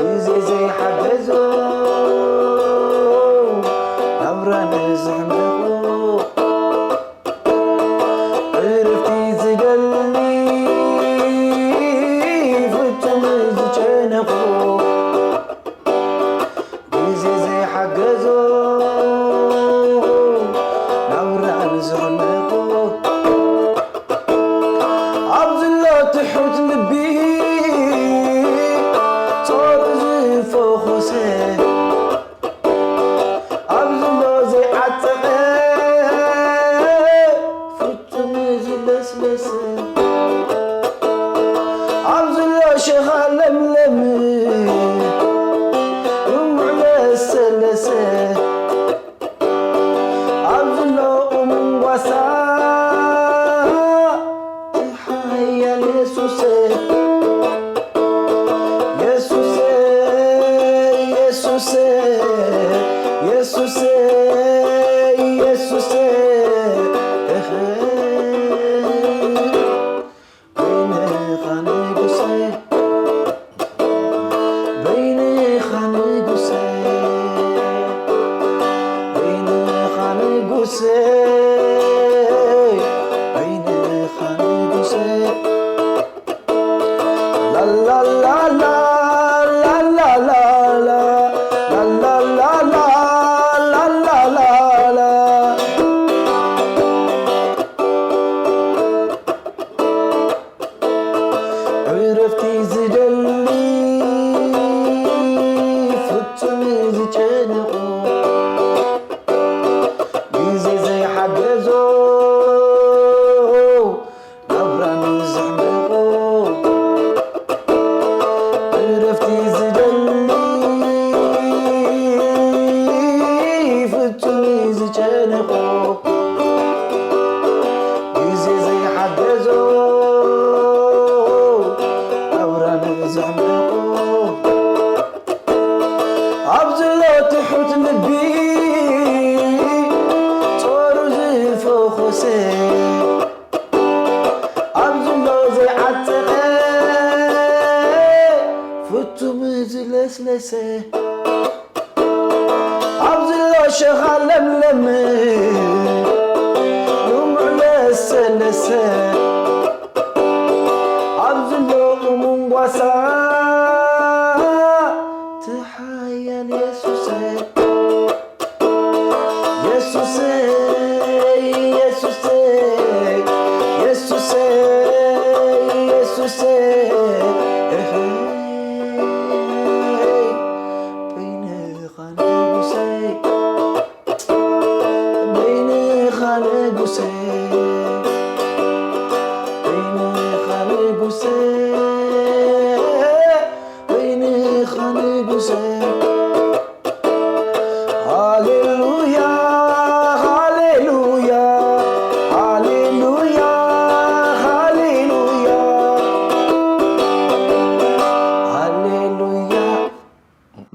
ግዜ ዘይሓገዞ ናብራ ንዝሕመቑ ዕረፍቲ ዝደሊ ፍጹም ዝጨነቑ ግዜ ዘይሓገዞ ናብራ ንዝሕመቑ ኣብ ዝሎ ትሑት ልቢ ጾር ዝፈኾሰ ኣብ ዝሎ ዘይዓጠቐ ፍጹም ዝለስለሰ ኣብ ዝሎ ሸኻ ለምለም ልሙዕ ለሰለሰ ኣብ ዝሎ እሙን ጓሳ ሓያል የሱሰ የሱሰ የሱሰ የሱሰ የሱሰ እህ በይንኻ ንጉሰ በይንኻ ንጉሰ በይንኻ ንጉሰ በይንኻ ንጉሰ ላላላላ ላላላላ ላላላላ ላላላላ ዕረፍቲ ዝደሊ ፍጹም ዝጨነቑ ግዜ ዘይሓገዞ ናብራ ንዝሕመቑ ዕረፍቲ ዝደሊ ፍጹም ዝጨነቑ ግዜ ዘይሓገዞ ናብራ ንዝሕመቑ ኣብ ዝሎ ትሑት ልቢ ጾሩ ዝፈኾሰ ኣብ ዝሎ ዘይዓጠቐ ፍጹም ዝለስለሰ ኣብ ዝሎ ሸኻ ለምለም ልሙዕ ለሰለሰ ኣብ ዝሎ እሙን ጓሳ ትሓያል የሱሰ የሱሰይ የሱሰይ የሱሰይ የሱሰይ እህ በይንኻ ንጉሰይ በይንኻ ንጉሰይ በይንኻ ንጉሰይ በይንኻ ንጉሰይ ሃሌሉያ ሃሌሉያ ሃሌሉያ ሃሌሉያ ሃሌሉያ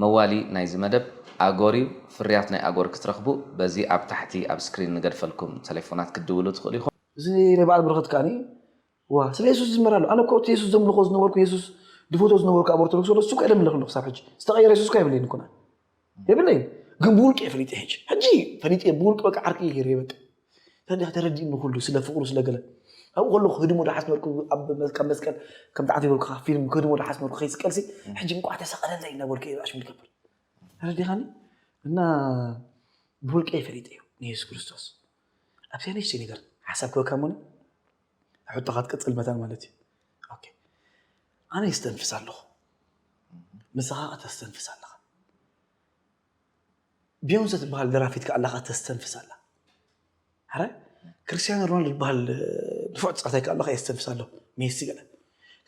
መዋሊ ናይዚ መደብ ኣጎር እዩ። ፍርያት ናይ ኣጎር ክትረኽቡ በዚ ኣብ ታሕቲ ኣብ ስክሪን ንገድፈልኩም ተሌፎናት ክትድውሉ ትኽእሉ ኢኹም። እዚ ናይ በዓል ብረኸት ከዓኒ ዋ ስለ የሱስ ዝዝመር ኣሎ ኣነ እኮ እቲ የሱስ ዘምልኾ ዝነበርኩ የሱስ ድፈቶ ዝነበርኩ ኣብ ኦርቶዶክስ ወደ እሱ እኮ የደምልኽ ኣለኹ ክሳብ ሕጂ ዝተቐየረ የሱስ እኮ የብለይን እኮ የብለይን ግን ብውልቂ እየ ፈሊጠ ሕጂ ሕጂ ፈሊጠ ብውልቂ በቃ ዓርቂ እየ ገይረ በቃ ተዲኻ ተረዲእኒ ኩሉ ስለ ፍቅሩ ስለ ገለ ኣብኡ ከለኹ ህድሞ ዶ ሓስመርኩ ኣብ መስቀል ከም ተዓት ይበልኩ ፊልም ህድሞ ዶ ሓስመርኩ ከይስቀልሲ ሕጂ እንቋዕ ተሰቀለለይ እናበልኩ እየ ኣሽሙ ዝገብር ተረዲኻኒ እና ብውልቂ እየ ፈሊጠ እዩ ንየሱስ ክርስቶስ ኣብዚኣ ንእሽተይ ነገር ሓሳብ ክበካ እሞኒ ሕቶኻ ትቅፅል መታን ማለት እዩ ኣነ የስተንፍስ ኣለኹ ንስኻ ተስተንፍስ ኣለኻ ቢዮንሰ ትበሃል ደራፊት ከኣላኻ ተስተንፍስ ኣላ ሕራይ ክርስቲያኖ ሮናልዶ ዝበሃል ንፉዕ ተፃዋታይ ከኣላኻ የስተንፍስ ኣሎ ሜሲ ገለ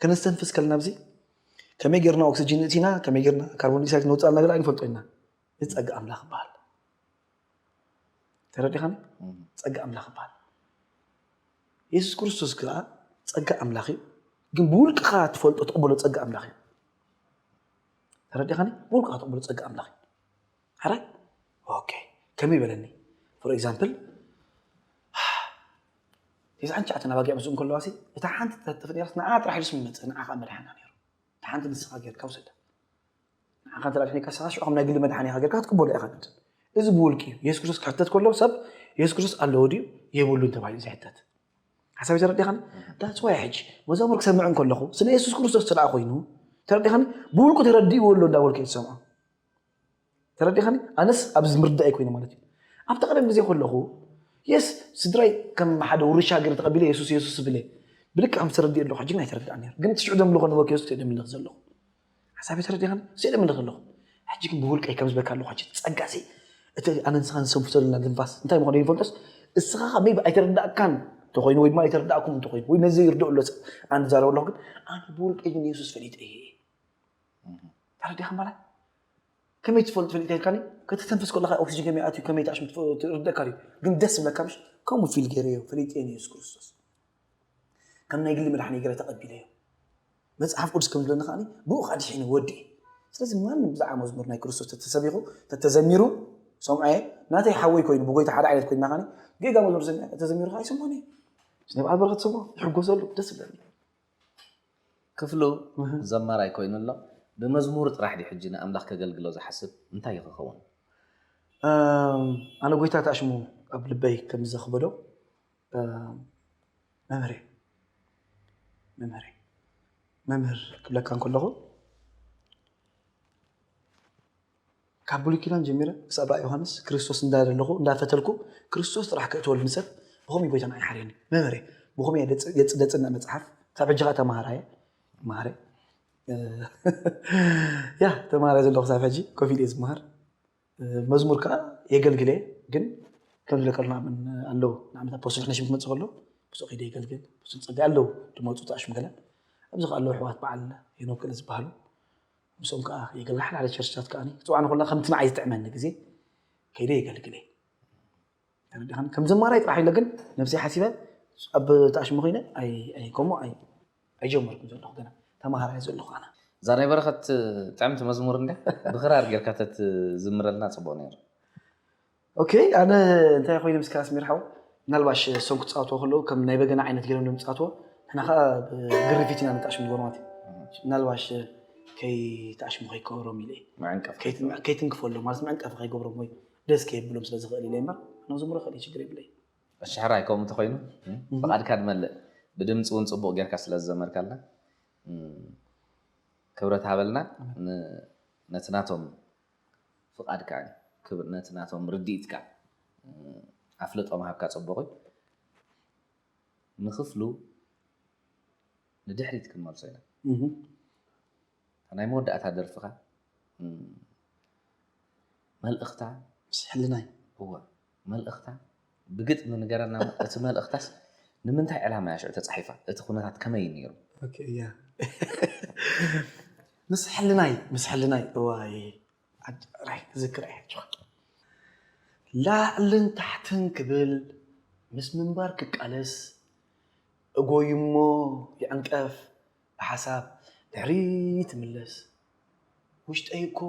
ከነስተንፍስ ከለና ብዚ ከመይ ጌርና ኦክሲጂን እቲና ከመይ ጌርና ካርቦን ዲኦክሳይድ ነውፅእ ኣለና ገለ ኣይንፈልጦ ኢና እዚ ጸጋ ኣምላኽ ይበሃል ተረዲኻኒ ጸጋ ኣምላኽ ይበሃል የሱስ ክርስቶስ ከዓ ጸጋ ኣምላኽ እዩ ግን ብውልቅኻ ትፈልጦ ትቕበሎ ጸጋ ኣምላኽ እዩ ተረዲኻኒ ብውልቅኻ ትቕበሎ ጸጋ ኣምላኽ እዩ ሕራይ ኦኬ ከመይ በለኒ for example ተስዓን ትሽዓተን ኣባጊዕ ምስኡ እንከለዋ እታ ሓንቲ ተተፈጢራስ ንዓ ጥራሕ ኢሉስ ይመፅእ ንዓ ከዓ መድሓና ነይሩ እታ ሓንቲ ንስኻ ጌርካ ውሰዳ ንዓኻ እንተ ደኣ ድሒንካ፣ ንስኻ ሽዑ ከም ናይ ግሊ መድሓኒኻ ጌርካ ክትቅበሎ ኢኻ ግድን። እዚ ብውልቂ እዩ። የሱስ ክርስቶስ ክሕተት ከሎ ሰብ፣ የሱስ ክርስቶስ ኣለዎ ድዩ የብሉን ተባሂሉ ዝሕተት። ሓሳብ ተረዲኻኒ? That's why ሕጂ መዛሙር ክሰምዕ እንከለኹ፣ ስለ የሱስ ክርስቶስ እንተ ደኣ ኮይኑ፣ ተረዲኻኒ? ብውልቁ ተረዲእዎ ኣሎ እንዳበልኩ እየ ዝሰምዖ። ተረዲኻኒ? ኣነስ ኣብዚ ምርዳእ ኣይኮይነ ማለት እዩ። ኣብቲ ቀደም ግዜ ከለኹ፣ የስ፣ ስድራይ ከም ሓደ ውርሻ ገይረ ተቐቢለ የሱስ፣ የሱስ እብል እየ። ብልክዕ ከም ዝተረድእ ኣለኹ፣ ሕጂ ግን ኣይተረድኣን ነይሩ። ግን እቲ ሽዑ ዘምልኾ ነበርኩ የሱስ እየ ዘምልኽ ዘለኹ። ሓሳበይ ተረዲኻኒ? እሱ እየ ዘምልኽ ዘለኹ። ሕጂ ግን ብውልቀይ ከም ዝበልካ ኣለኹ፣ ሕጂ ጸጋሲ፣ እቲ ኣነ ንስኻ ንሰንፍቶ ዘለና ትንፋስ፣ እንታይ ምዃኑ ይፈልጦስ፣ እስኻ ከመይ ኣይተረዳእካን እንተኾይኑ፣ ወይ ድማ ኣይተረዳእኩም እንተኾይኑ፣ ወይ ነዚ ይርድኦ ኣሎ ሰብ፣ ኣነ ዝዛረብ ኣለኹ፣ ግን ኣነ ብውልቀይ ግን የሱስ ፈሊጠ እየ። ተረዲኻ ማለት? ከመይ ትፈልጥ ፈሊጠ ኢልካኒ? ከተስተንፍስ ከለኻ ኦክሲጅን ከመይ ኣትዩ፣ ከመይ ተኣሽሙ ትፈ-፣ ትርደእካ ድዩ? ግን ደስ ዝብለካ ምሽ? ከምኡ ፊል ገይረዮ፣ ፈሊጠዮ ንየሱስ ክርስቶስ። ከም ናይ ግሊ መድሓኒ ገይረ ተቐቢለዮ። መጽሓፍ ቅዱስ ከም ዝብለኒ ከኣ፣ ብኡ ከኣ ድሒነ ወዲ እየ። ስለዚ ማንም ብዛዕባ መዝሙር ናይ ክርስቶስ ተተሰቢኹ፣ ተተዘሚሩ፣ ሰምዖ እየ። ናተይ ሓወይ ኮይኑ፣ ብጎይታ ሓደ ዓይነት ኮይንና ከኣ፣ ጌጋ መዝሙር ዘሚረ፣ ተዘሚሩ ከኣ ይሰምዖን እየ። ናይ በዓል በረኸት ሰምዖ፣ ይሕጎሰሉ፣ ደስ ይብለኒ። ክፍሉ እህ። ዘማራይ ኮይኑ ኣሎ። ብመዝሙር ጥራሕ ድዩ ሕጂ ንኣምላኽ ከገልግሎ ዝሓስብ? እንታይ እዩ ክኸውን? እም፣ ኣነ ጎይታ ተኣሽሙ ኣብ ልበይ ከም ዘኽበዶ፣ እም፣ መምህር እየ። መምህር እየ። መምህር ክብለካ እንከለኹ፣ ካብ ብሉይ ኪዳን ጀሚረ ክሳብ ራእይ ዮሃንስ ክርስቶስ እንዳደለኹ፣ እንዳፈተልኩ፣ ክርስቶስ ጥራሕ ከእትወሉ ንሰብ ብኸመይ ጎይታ ንዓይ ሓርየኒ? መምህር እየ። ብኸመይ እየ ደጽ-፣ የጽ-፣ ደጽና መጽሓፍ? ክሳብ ሕጂ ከኣ ተማሃራይ እየ። መሃረ። እ፣ ያ፣ ተማሃራይ ዘለኹ ክሳብ ሕጂ ኮፍ ኢለ እየ ዝመሃር። እ፣ መዝሙር ከኣ የገልግለ፣ ግን ከም ዝብለካ ኣለኹ፣ ንዓመት ኣለዉ፣ ንዓመት ኣብ ፖስት ሕነሽም ክመጽእ ከሎ፣ ብሱቕ ከይደ የገልግል። ብሱቕ ጸጋ ኣለዉ፣ ዝመጹ ተኣሽሙ ገለ። ኣብዚ ከኣ ኣለዉ ኣሕዋት በዓል ሄኖክ ገለ ዝበሃሉ። ምስኦም ከኣ የገልግል። ሓደ ሓደ ቸርችታት ከኣ ክጽውዓኒ ከሎ ከምቲ ንዓይ ዝጥዕመኒ ግዜ ከይደ የገልግል እየ። ተረዲኻኒ? ከም ዘማራይ ጥራሕ ኢለ ግን ነብሰይ ሓሲበ ኣብ ተኣሽሙ ኮይነ ኣይ-፣ ኣይ-፣ ከምኡ ኣይ-፣ ኣይጀመርኩን ዘለኹ ገና። ተማሃራይ ዘለኹ ኣነ። እዛ ናይ በረኸት ጥዕምቲ መዝሙር እንድያ ብኽራር ጌርካ ተትዝምረልና ጽቡቕ ነይሩ። ኦኬ፣ ኣነ እንታይ ኮይነ ምስ ካስሚር ሓው፣ ምናልባሽ እሶም ክጻወትዎ ከለዉ ከም ናይ በገና ዓይነት ገይሮም እዮም ዝጻወትዎ፣ ንሕና ከኣ ብግርፊት ኢና ንተኣሽሙ ንገብሮ ማለት እዩ። ምናልባሽ ከይተኣሽሙ ከይከበሮም ኢለ እየ። መዐንቀፊ። ከይት-፣ ከይትንክፈሎም ማለት መዐንቀፊ ከይገብሮም ወይ ደስ ከየብሎም ስለ ዝኽእል ኢለ እምበር፣ ክነዝምሮ ክእል እየ፣ ችግር የብለይ። ኣሻሕራይ ከምኡ እንተኾይኑ፣ እም፣ እም። ፍቓድካ ድመልእ። ብድምጺ እውን ጽቡቕ ጌርካ ስለ ዝዘመርካልና፣ እም፣ ክብረት ሃበልና። እም። ን-፣ ነቲ ናቶም ፍቓድካ፣ ክብ-፣ ነቲ ናቶም ርድኢትካ፣ እም፣ ኣፍልጦ ምሃብካ ጽቡቕ እዩ። ንኽፍሉ ንድሕሪት ክንመልሶ ኢና። እም። ናይ መወዳእታ ደርፍኻ፣ እም፣ መልእኽታ ምስ ሕልናይ። እወ፣ መልእኽታ ብግጥሚ ንገረና። እቲ መልእኽታስ ንምንታይ ዕላማ እያ ሽዑ ተጻሒፋ? እቲ ኩነታት ከመይ እዩ ነይሩ? ኦኬ፣ እያ። ምስ ሕልናይ፣ ምስ ሕልናይ፣ እዋይ፣ ኣድ-፣ ራይ፣ ክዝክር እየ፣ ሕጂ። ላዕልን ታሕትን ክብል፣ ምስ ምንባር ክቃለስ፣ እጎይ እሞ ይዕንቀፍ፣ ብሓሳብ ድሕሪት ይምለስ። ውሽጠይ እኮ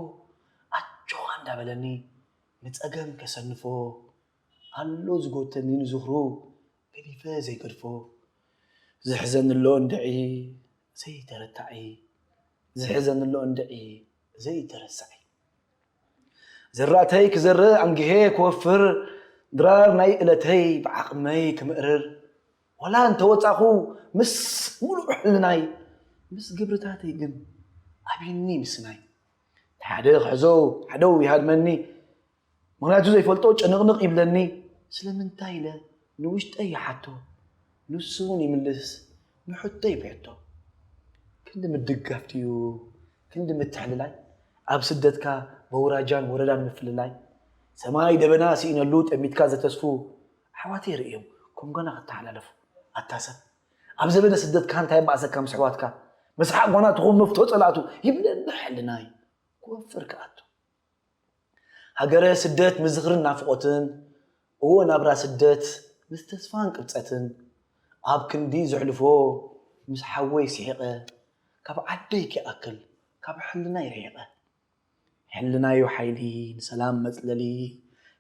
ኣጆኻ እንዳበለኒ፣ ንጸገም ከሰንፎ፣ ኣሎ ዝጎተኒ ንዝኽሩ፣ ገዲፈ ዘይገድፎ። ዝሕዘኒ ኣሎ እንድዒ ዘይተረታዒ፣ ዝሕዘኒ ኣሎ እንድዒ ዘይተረሳዒ። ዝራእተይ ክዘርእ ኣንጊሄ ክወፍር፣ ድራር ናይ እለተይ ብዓቕመይ ክምእርር፣ ዋላ እንተወጻኹ ምስ ምሉእ ሕልናይ፣ ምስ ግብርታተይ ግን ኣብዩኒ ምስናይ። ሓደ ክሕዞ፣ ሓደው ይሃድመኒ፣ ምኽንያቱ ዘይፈልጦ ጭንቕንቕ ይብለኒ። ስለምንታይ ኢለ ንውሽጠይ ይሓቶ፣ ንሱ እውን ይምልስ ንሕቶይ ብሕቶ። ክንዲ ምድጋፍ ድዩ ክንዲ ምትሕልላይ? ኣብ ስደትካ በውራጃን ወረዳን ምፍልላይ። ሰማይ ደበና ስኢነሉ ጠሚትካ ዘተስፉ ኣሕዋተይ ርእዮም ኮንጎና ክተሓላለፉ። ኣታ ሰብ፣ ኣብ ዘበነ ስደትካ እንታይ ባእሰካ ምስ ኣሕዋትካ? መስሓቕ ጓና ትኹን መፍቶ ጸላእቱ ይብለኒ ሕልናይ። ክወፍር ክኣቱ። ሃገረ ስደት ምስ ዝኽርን ናፍቖትን፣ እዎ ናብራ ስደት ምስ ተስፋን ቅብጸትን፣ ኣብ ክንዲ ዘሕልፎ ምስ ሓወይ ስሒቐ፣ ካብ ዓደይ ከይኣክል ካብ ሕልናይ ርሒቐ። ሕልናዩ ሓይሊ ንሰላም መጽለሊ፣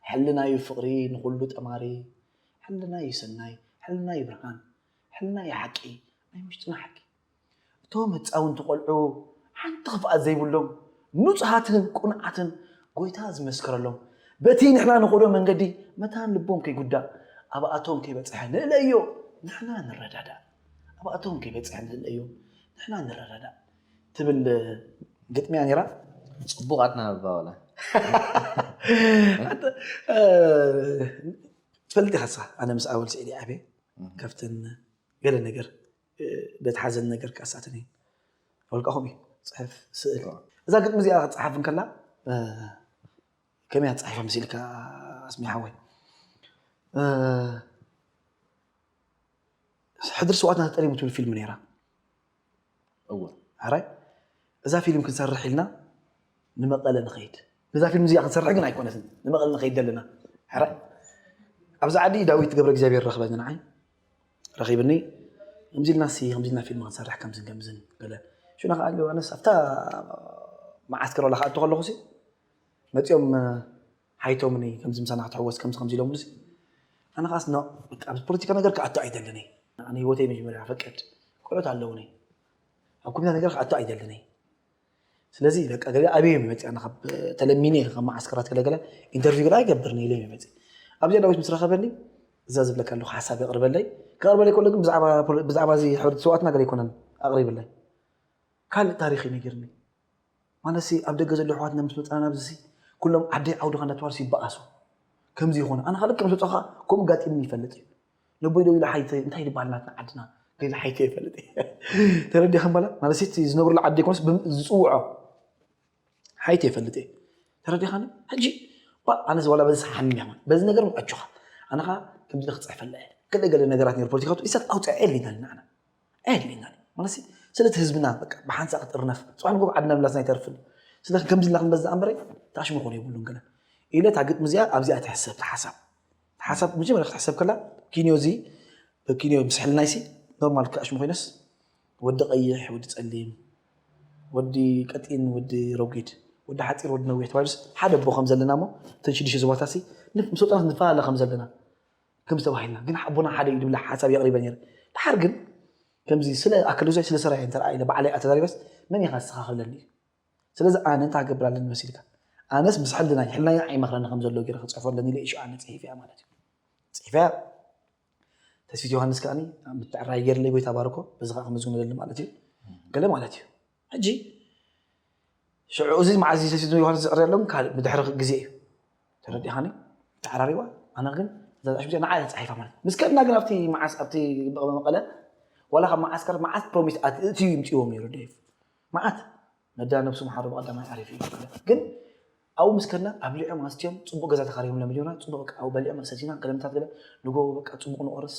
ሕልናዩ ፍቕሪ ንኹሉ ጠማሪ፣ ሕልናዩ ሰናይ፣ ሕልናዩ ብርሃን፣ ሕልናዩ ሓቂ ናይ ውሽጥና ሓቂ። እቶም ህጻውንቲ ቆልዑ ሓንቲ ክፍኣት ዘይብሎም፣ ንጹሃትን ቅኑዓትን ጎይታ ዝመስከረሎም፣ በቲ ንሕና ንኸዶ መንገዲ መታን ልቦም ከይጉዳእ፣ ኣብኣቶም ከይበጽሐ ንእለዮ፣ ንሕና ንረዳዳእ። ኣብኣቶም ከይበጽሐ ንእለዮ፣ ንሕና ንረዳዳእ ትብል ግጥሚ እያ ነይራ። ጽቡቕ ኣትናብባ ዋላ። ኣንተ፣ እ፣ ትፈልጥ ኢኻ ንስኻ፣ ኣነ ምስ ኣወል ስዒድ እየ ዓብየ። ካብተን ገለ ነገር፣ እ፣ በቲ ሓዘን ነገር ከኣ ሳተን እየ። ወልቃኹም እዩ፣ ጽሕፍ፣ ስእል። እዛ ግጥሚ እዚኣ ክትጸሓፍ እንከላ፣ እ፣ ከመይ እያ ተጻሒፋ መሲልካ ኣስሚ ሓወይ? እ፣ ሕድሪ ስውኣትና ተጠሊሙ ትብል ፊልም ነይራ። እወ። ሕራይ፣ እዛ ፊልም ክንሰርሕ ኢልና ንመቐለ ንኸይድ። ነዛ ፊልም እዚኣ ክንሰርሕ ግን ኣይኮነትን፣ ንመቐለ ንኸይድ ዘለና። ሕራይ፣ ኣብዚ ዓዲ ዳዊት ገብረ እግዚኣብሔር ረኽበኒ፣ ንዓይ ረኺብኒ። ከምዚ ኢልና ሲ፣ ከምዚ ኢልና ፊልም ክንሰርሕ ከምዝን ከምዝን ገለ። ሽዑ ከዓ ዮሃንስ ኣብታ መዓስከር ዋላ ክኣቱ ከለኹ ሲ፣ መፂኦም፣ እ፣ ሓይቶምኒ፣ ከምዚ ምሳና ክትሕወስ፣ ከምዚ ከምዚ ኢሎምኒ ሲ። ኣነ ኸዓስ ኖ፣ በቃ ኣብዚ ፖለቲካ ነገር ክኣቱ ኣይደልን እየ። ኣነ ህይወተይ መጀመርያ ፈቅድ፣ ቆልዑት ኣለውኒ። ኣብ ኮምፒተር ነገር ክኣቱ ኣይደልን እየ። ስለዚ በቃ ገለ ኣበይ እዮም ይመፅእ? ኣነ ካብ ተለሚነ ካብ መዓስከራት ገለገለ ኢንተርቪው ገለ ኣይገብርን ኢለ እዮም ይመፅእ። ኣብዚኣ ዳዊት ምስ ረኸበኒ እዛ ዝብለካ ኣለኹ ሓሳብ የቕርበለይ። ከቕርበለይ ከሎ ግን ብዛዕባ ፖለ-፣ ብዛዕባ እዚ ሕብረት ስውኣትና ገለ ኣይኮነን ኣቕሪብለይ። ካልእ ታሪኽ እዩ ነጊርኒ። ማለት ሲ ኣብ ደገ ዘለዉ ኣሕዋትና ምስ መፃና ናብዚ ሲ ኩሎም ዓደይ ዓውዲ ከ እንዳተባሃሉ ሲ ይበኣሱ። ከምዚ ይኾነ። ኣነ ካልእ ከም ዝወፅኦ ከዓ ከምኡ ጋጢምኒ ይፈልጥ እዩ። ነቦይ ደው ኢለ ሓይተ እንታይ ዝበሃል ናትና ዓድና ገለ ሓይተ ይፈልጥ እየ። ተረዲእካ እምበላ? ማለት ሲ እቲ ዝነብሩሉ ዓዲ ዘይኮነስ ብም-፣ ዝፅውዖ ሓይተ ይፈልጥ እየ። ተረዲኻኒ? ሕጂ ባ-፣ ኣነስ ዋላ በዚ ሰሓኒ እያ ማለት በዚ ነገር እውን ኣጆኻ። ኣነ ከዓ ከምዚ ኢለ ክፅሕፈላ እየ። ገለ ገለ ነገራት ነይሩ ፖለቲካዊ ኢሳት ኣውፅአ የድልየናኒ ንዓና። ኣየድልየናን እዩ። ማለት ሲ ስለቲ ህዝብና በቃ ብሓንሳእ ክትጥርነፍ፣ ፅባሕ ንጎ ዓድና ምላስና ኣይተርፍን። ስለዚ ከምዚ ኢልና ክንበዝኣ እምበረይ፣ ታሽሙ ክኾን የብሉን ገለ ኢለ እታ ግጥሚ እዚኣ ኣብዚኣ ትሕሰብ፣ እታ ሓሳብ። እታ ሓሳብ መጀመርያ ክትሕሰብ ከላ፣ ኪንዮ እዚ፣ በኪንዮ ምስ ሕልናይ ሲ፣ ኖርማል ክኣሽሙ ኮይነስ፣ ወዲ ቀይሕ፣ ወዲ ጸሊም፣ ወዲ ቀጢን፣ ወዲ ረጒድ፣ ወዲ ሓጺር፣ ወዲ ነዊሕ ተባሂሉስ፣ ሓደ ኣቦ ከም ዘለና እሞ፣ እተን ሽዱሽተ ዞባታት ሲ፣ ንፍ-፣ ምስ ወጣት ንፈላለ ከም ዘለና፣ ከም ዝተባሂልና፣ ግን ኣቦና ሓደ እዩ ዝብል ሓሳብ የቕሪበ ነይረ። ድሓር ግን፣ ከምዚ ስለ ኣከለ ጉዛይ ስለ ሰራየ እንተ ደኣ ኢለ ባዕለይ ኣተዛሪበስ፣ መን ኢኻ ንስኻ ክብለኒ እዩ። ስለዚ ኣነ እንታይ ክገብር ኣለኒ መሲልካ? ኣነስ ምስ ሕልናይ፣ ሕልናይ ኣይመኽረኒ ከም ዘሎ ገይረ ክጽሕፎ ኣለኒ ኢለ እዩ ሽዑ ኣነ ጽሒፈያ ማለት እዩ። ጽሒፈያ፣ ተስፊት ዮሃንስ ከኣኒ ኣብ ምትዕርራይ ገይርለይ ጎይታ ባርኮ፣ በዚ ከኣ ክምዝግነለኒ ማለት እዩ። ገለ ማለት እዩ። ሕጂ ሽዑ እዚ መዓዝ እዩ ተስፊት ዮሃንስ ዘዕርየሎም? ካልእ ብድሕሪ ግዜ እዩ። ተረዲኻኒ? ተዓራሪዋ። ኣነ ግን እዛ ጣሽ ብዚኣ ንዓይ ተጻሒፋ ማለት እዩ። ምስ ከድና ግን ኣብቲ መዓስ፣ ኣብቲ መቐለ፣ ዋላ ካብ መዓስከር መዓስ ፕሮሚስ ኣት-፣ እቲ እዩ ይምጽእዎም ነይሩ ዴቭ። መዓት ነዳ ነብሱ መሓሩ ብቐዳማይ ዓሪፉ እዩ። ግን ኣብኡ ምስ ከድና ኣብሊዖም ኣስትዮም ጽቡቕ ገዛ ተኻሪቦም ለመጀመርያ ጽቡቕ በቃ ኣብኡ በሊዖም ሰቲና ገለምታት ገለ ንጎ በቃ ጽቡቕ ንቆርስ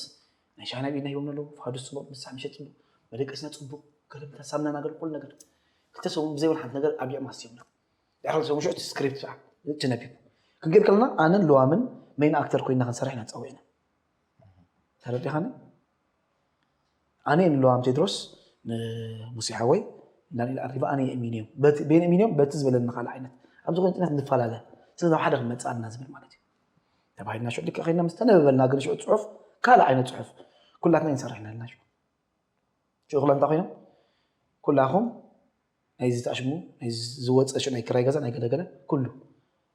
ናይ ሻሂ ናይ ብኢድና ሂቦም ኣለዉ። ፋዱስ ጽቡቕ ምሳሕ ምሸት ጽቡቕ መደቀስና ጽቡቕ ገለምታት ሳምና ናገር ኩሉ ነገር ክልተ ሰሙን ብዘይብሉ ሓንቲ ነገር ኣብሊዖም ኣስትዮምና። ድሕሪ ሰሙን ሽዑ እቲ ስክሪፕት ሰዓት ትነቢቡ። ክንገድ ከለና ኣነን ለዋምን ሜን ኣክተር ኮይና ክንሰርሕ ኢና ጸዊዕና። ተረዲኻኒ? ኣነ ንለዋም ቴድሮስ፣ ንሙሴ ሓወይ፣ ዳንኤል ኣሪባ፣ ኣነ የእሚንዮም። በቲ፣ በየን እሚንዮም? በቲ ዝበለኒ ካልእ ዓይነት። ኣብ ዝኾነ ጭነት ንፈላለ። ስለዚ ናብ ሓደ ክንመጽእ ኣለና ዝብል ማለት እዩ። ተባሂልና ሽዑ ልክዕ ከይና ምስ ተነበበልና ግን ሽዑ ጽሑፍ፣ ካልእ ዓይነት ጽሑፍ። ኩላትና ይንሰርሕ ኢና ኢልና ሽዑ። ሽዑ ኩላ እንታይ ኮይኖም? ኩላኹም ናይዚ ተኣሽሙ፣ ናይዚ ዝወፀ ሽዑ ናይ ክራይ ገዛ፣ ናይ ገለገለ፣ ኩሉ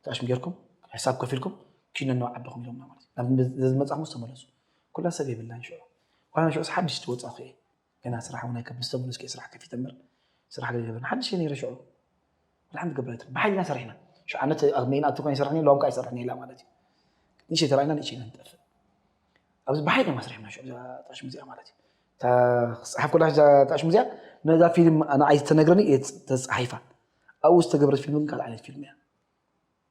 ተኣሽሙ ጌርኩም፣ ሕሳብ ከፊልኩም፣ ኪኖ ናብ ዓድኹም ኢሎምና ማለት እዩ። ናብ ዝመጻኹም ዝተመለሱ። ኩላ ሰብ የብላን ሽዑ። ዋላ ሽዑ ሓድሽ ትወጻኹ እየ። ገና ስራሕ እውን ኣይከብ-፣ ምስ ተመለስኩ እየ ስራሕ ከፊተ እምበር፣ ስራሕ ገለ የለን። ሓድሽ እየ ነይረ ሽዑ። ወላ ሓንቲ ገብረ ኣይትኽእል። ብሓይልና ሰሪሕና። ሽዑ ኣነ ተ-፣ ኣብ መይን ኣትኮ ይሰርሕኒ፣ ሎም ከኣ ይሰርሕኒ ኢላ ማለት እዩ። ንእሽተይ ተራኢና ንእሽተይ ኢና ንጠፍእ። ኣብዚ ብሓይልና ሰሪሕና ሽዑ፣ እዛ ጣሽሙ እዚኣ ማለት እዩ። እታ ክጽሓፍ ከላ እዛ ጣሽሙ እዚኣ፣ ነዛ ፊልም ንዓይ ዝተነግረኒ እየ ተጻሒፋ። ኣብኡ ዝተገብረት ፊልም ግን ካልእ ዓይነት ፊልም እያ።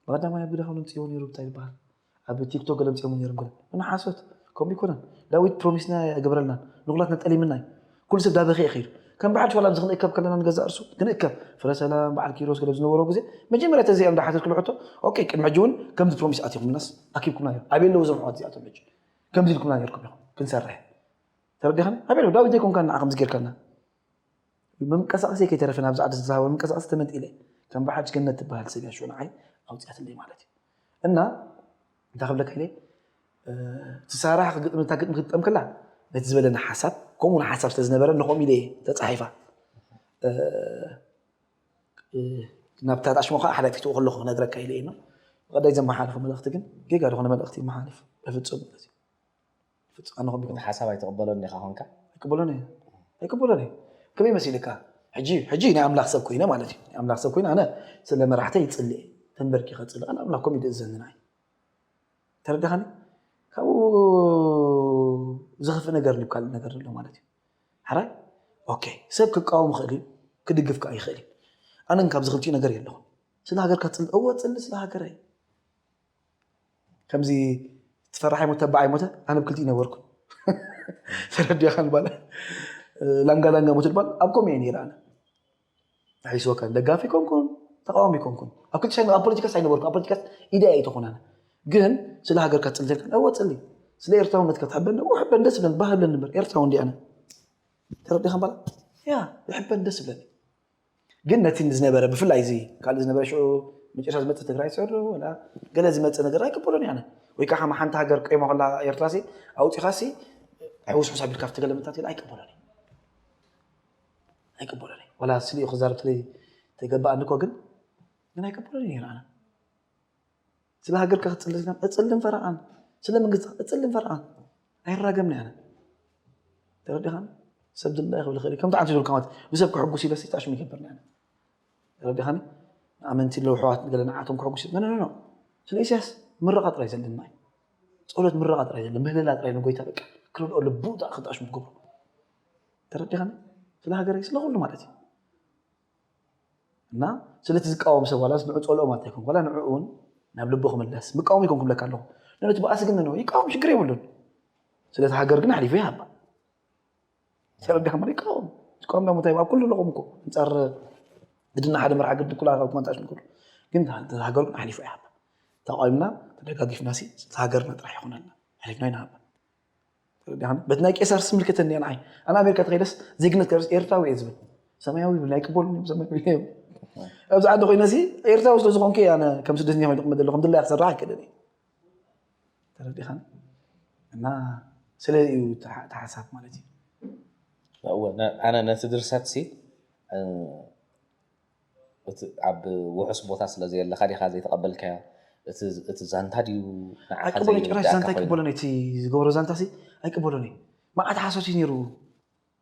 ብቐዳማይ ኣብ ግዳ ከም ለምጽእዎ ነይሩ እንታይ ይበሃል? ኣብ ቲክቶክ ገለ ምጽእዎ ነይሮም ገለ። እና ሓሶት፣ ከምኡ ኣይኮነን። ዳዊት ፕሮሚስና ኣይገበረልናን። ንኹላትና ጠሊምና እዩ። ኩሉ ሰብ ዳበኸ እዩ ከይዱ። ከም በዓል ሸዋላ ኣብዚ ክንእከብ ከለና ንገዛእ እርሱ፣ ክንእከብ። ፍረ ሰላም፣ በዓል ኪሮስ ገለ ዝነበሮ ግዜ፣ መጀመርያ ተዘይኦም ዳሓተት ክሉ ሕቶ፣ ኦኬ፣ ቅድሚ ሕጂ እውን ከምዚ ፕሮሚስ ኣቲኹምናስ፣ ኣኪብኩምና ነይሩ። ኣበይ ኣለዉ እዞም ኣሕዋት እዚኣቶም ሕጂ? ከምዚ ኢልኩምና ነይርኩም ኢኹም፣ ክንሰርሕ። ተረዲኻኒ? ኣበይ ኣለዉ? ዳዊት ዘይኮንካ ንዓ ከምዚ ጌርካና? መምቀሳቐሲ ከይተረፈ ናብዚ ዓዲ ዝተሃወ መምቀሳቐሲ ተመንጢለ። ከም ብሓጅ ገነት ትበሃል ሰብ እያ ሽዑ ንዓይ ኣውፅኣትለይ ማለት እዩ። እና እንታይ ክብለካ ኢለ፣ እ፣ እቲ ሳራ ግጥሚ፣ እታ ግጥሚ ክትጠም ከላ ነቲ ዝበለና ሓሳብ፣ ከምኡ ሓሳብ ስለ ዝነበረ ንኸምኡ ኢለ እየ ተፃሒፋ። እ፣ እ፣ ናብታ ኣሽሞ ከዓ ሓላፊትዎ ከለኹ ክነግረካ ኢለ እየ። ብቐዳይ ዘመሓላልፎ መልእኽቲ ግን ጌጋ ዝኾነ መልእኽቲ ይመሓልፍ። በፍጹም ማለት እዩ። ፍጹም ኣነ ከምኡ እቲ ሓሳብ ኣይትቕበሎን ኢኻ ኾንካ? ኣይቅበሎን እየ። ኣይቅበሎን እየ። ከመይ መሲልካ? ሕጂ፣ ሕጂ ናይ ኣምላኽ ሰብ ኮይነ ማለት እዩ። ናይ ኣምላኽ ሰብ ኮይነ ኣነ ስለ መራሕተይ ይጽሊ እየ። ተንበርኪኸ እጽሊ። ኣነ ኣምላኽ ከምኡ እዩ ዝእዘኒ ንዓይ። ተረዳኻኒ? ካብኡ ዝኸፍእ ነገር ድዩ ካልእ ነገር ዘሎ ማለት እዩ? ሓራይ? ኦኬ። ሰብ ክቃወም ይኽእል እዩ፣ ክድግፍ ከዓ ይኽእል እዩ። ኣነ ግን ካብዚ ክልቲኡ ነገር የለኹን። ስለ ሃገርካ ትጽሊ? እወ፣ እጽሊ ስለ ሃገረይ። ከምዚ ትፈራሓይ ሞተ፣ ተባዓይ ሞተ፣ ኣነ ብክልቲኡ ነበርኩ። ተረዲኻን ባለ? ላንጋ ላንጋ ሞተ ድባል ኣብ ከምኡ እየ ነይረ ኣነ። ኣይስወካን፣ ደጋፊ ኮንኩን፣ ተቃዋሚ ኮንኩን። ኣብ ክልተ ሳይድ፣ ኣብ ፖለቲካስ ኣይነበርኩ፣ ኣብ ፖለቲካስ ኢደ ኣይተኾናን። ግን ስለ ሃገርካ ትጽሊ ተልካ፣ እወ ጽሊ። ስለ ኤርትራውነትካ ትሕበን፣ እወ ሕበን፣ ደስ ይብለኒ፣ ባህብለኒ እምበር፣ ኤርትራዊ እንዲ ኣነ። ተረዲኻን ባለ? ያ፣ ይሕበን፣ ደስ ይብለኒ። ግን ነቲ ዝነበረ፣ ብፍላይ እዚ ካልእ ዝነበረ ሽዑ መጨረሻ ዝመጽእ ትግራይ ስዕሩ፣ ወላ ገለ ዝመጽእ ነገር ኣይቅበሎን እየ ኣነ። ወይ ከዓ ሓንቲ ሃገር ቆይማ ከላ ኤርትራ ሲ፣ ኣውጺኻ ሲ፣ ሕውስ ሕውስ ኣቢልካ ኣብቲ ገለ ምታት ገለ ኣይቅበሎን እየ። ኣይቅበሎን እየ። ወላ ስሊኡ ክዛረብ ስለ ተገባኣኒ እኮ ግን፣ ግን ኣይቅበሎን እየ ኣነ። ስለ ሃገርካ ክትጽሊ ኢልካ እጽልን ፈረቓን፣ ስለ መንግስቲ እጽልን ፈረቓን ኣይራገምና ኣነ። ተረዲኻኒ? ሰብ ድላ ይኽብል ይኽእል እዩ። ከምቲ ዓንተ ዝበልካ ማለት ብሰብ ክሕጉስ ኢለ ሲ ጣሽሙ ይገብርና ኣነ። ተረዲኻኒ? ንኣመንቲ ኣለዉ ኣሕዋት ገለ ንዓቶም ክሕጉስ ኢለ፣ ኖ፣ ኖ፣ ኖ። ስለ ኢሳያስ ምርቓ ጥራይ ዘለና እዩ። ጸሎት ምርቓ ጥራይ ዘለና፣ ምህለላ ጥራይ ንጎይታ በቃ ክረድኦ ልቡ ጣ-፣ ክጣሽሙ ትገብሮ። ተረዲኻኒ? ስለ ሃገረይ፣ ስለ ኩሉ ማለት እዩ። እና ስለቲ ዝቃወም ሰብ ዋላስ ንዑ ጸልኦ ማለት ኣይኮንኩ፣ ዋላ ንዑ እውን ናብ ልቡ ክምለስ ምቃወም ኣይኮንኩ ብለካ ኣለኹ። ነቲ በኣሲ ግን ነንዎ ይቃወም፣ ሽግር የብሉን። ስለቲ ሃገር ግን ኣሕሊፉ ይሃባ። ተረዲኻ ማለት ይቃወም። ዝቃወም ዳሞ እንታይ ኣብ ኩሉ ኣለኹም እኮ። ኣንጻር ግድና ሓደ መርሓ ግድ ኩላ ካብ ኮማንታሽ ንኩሉ። ግን ሃገር ግን ኣሕሊፉ ይሃባ። ተቃዊምና ተደጋጊፍና ሲ፣ ስለቲ ሃገርና ጥራሕ ይኹነልና። ኣሕሊፍና ይንሃባ። ተረዲኻኒ? በቲ ናይ ቄሳር ስምልክተኒ እያ ንዓይ። ኣነ ኣሜሪካ ተኸይደስ ዜግነት ከርስ ኤርትራዊ እየ ዝብል። ሰማያዊ ይብል፣ ኣይቅበሉን እዮም ሰማያዊ እዮም። ኣብዚ ዓዲ ኮይነ ሲ ኤርትራዊ ስለ ዝኾንኩ እየ ኣነ ከም ስደተኛ ኮይነ ክመደ ኣለኹ። ከም ድላያ ክሰርሕ ኣይክእልን እየ። ተረዲኻኒ? እና ስለ እዩ እቲ ሓ-፣ እቲ ሓሳብ ማለት እዩ። እወ፣ ነ-፣ ኣነ ነቲ ድርሰት ሲ፣ እ፣ እቲ ኣብ ውሑስ ቦታ ስለ ዘየለኻ ዲኻ ዘይተቐበልካዮ? እቲ፣ እቲ ዛንታ ድዩ ንዓኻ ኣይቅበሎን፣ ጭራሽ ዘይርድኣካ ዛንታ ኮይኑ? ኣይቅበሎን፣ እቲ ዝገብሮ ዛንታ ሲ ኣይቅበሎን እዩ። መዓት ሓሶት እዩ ነይሩ።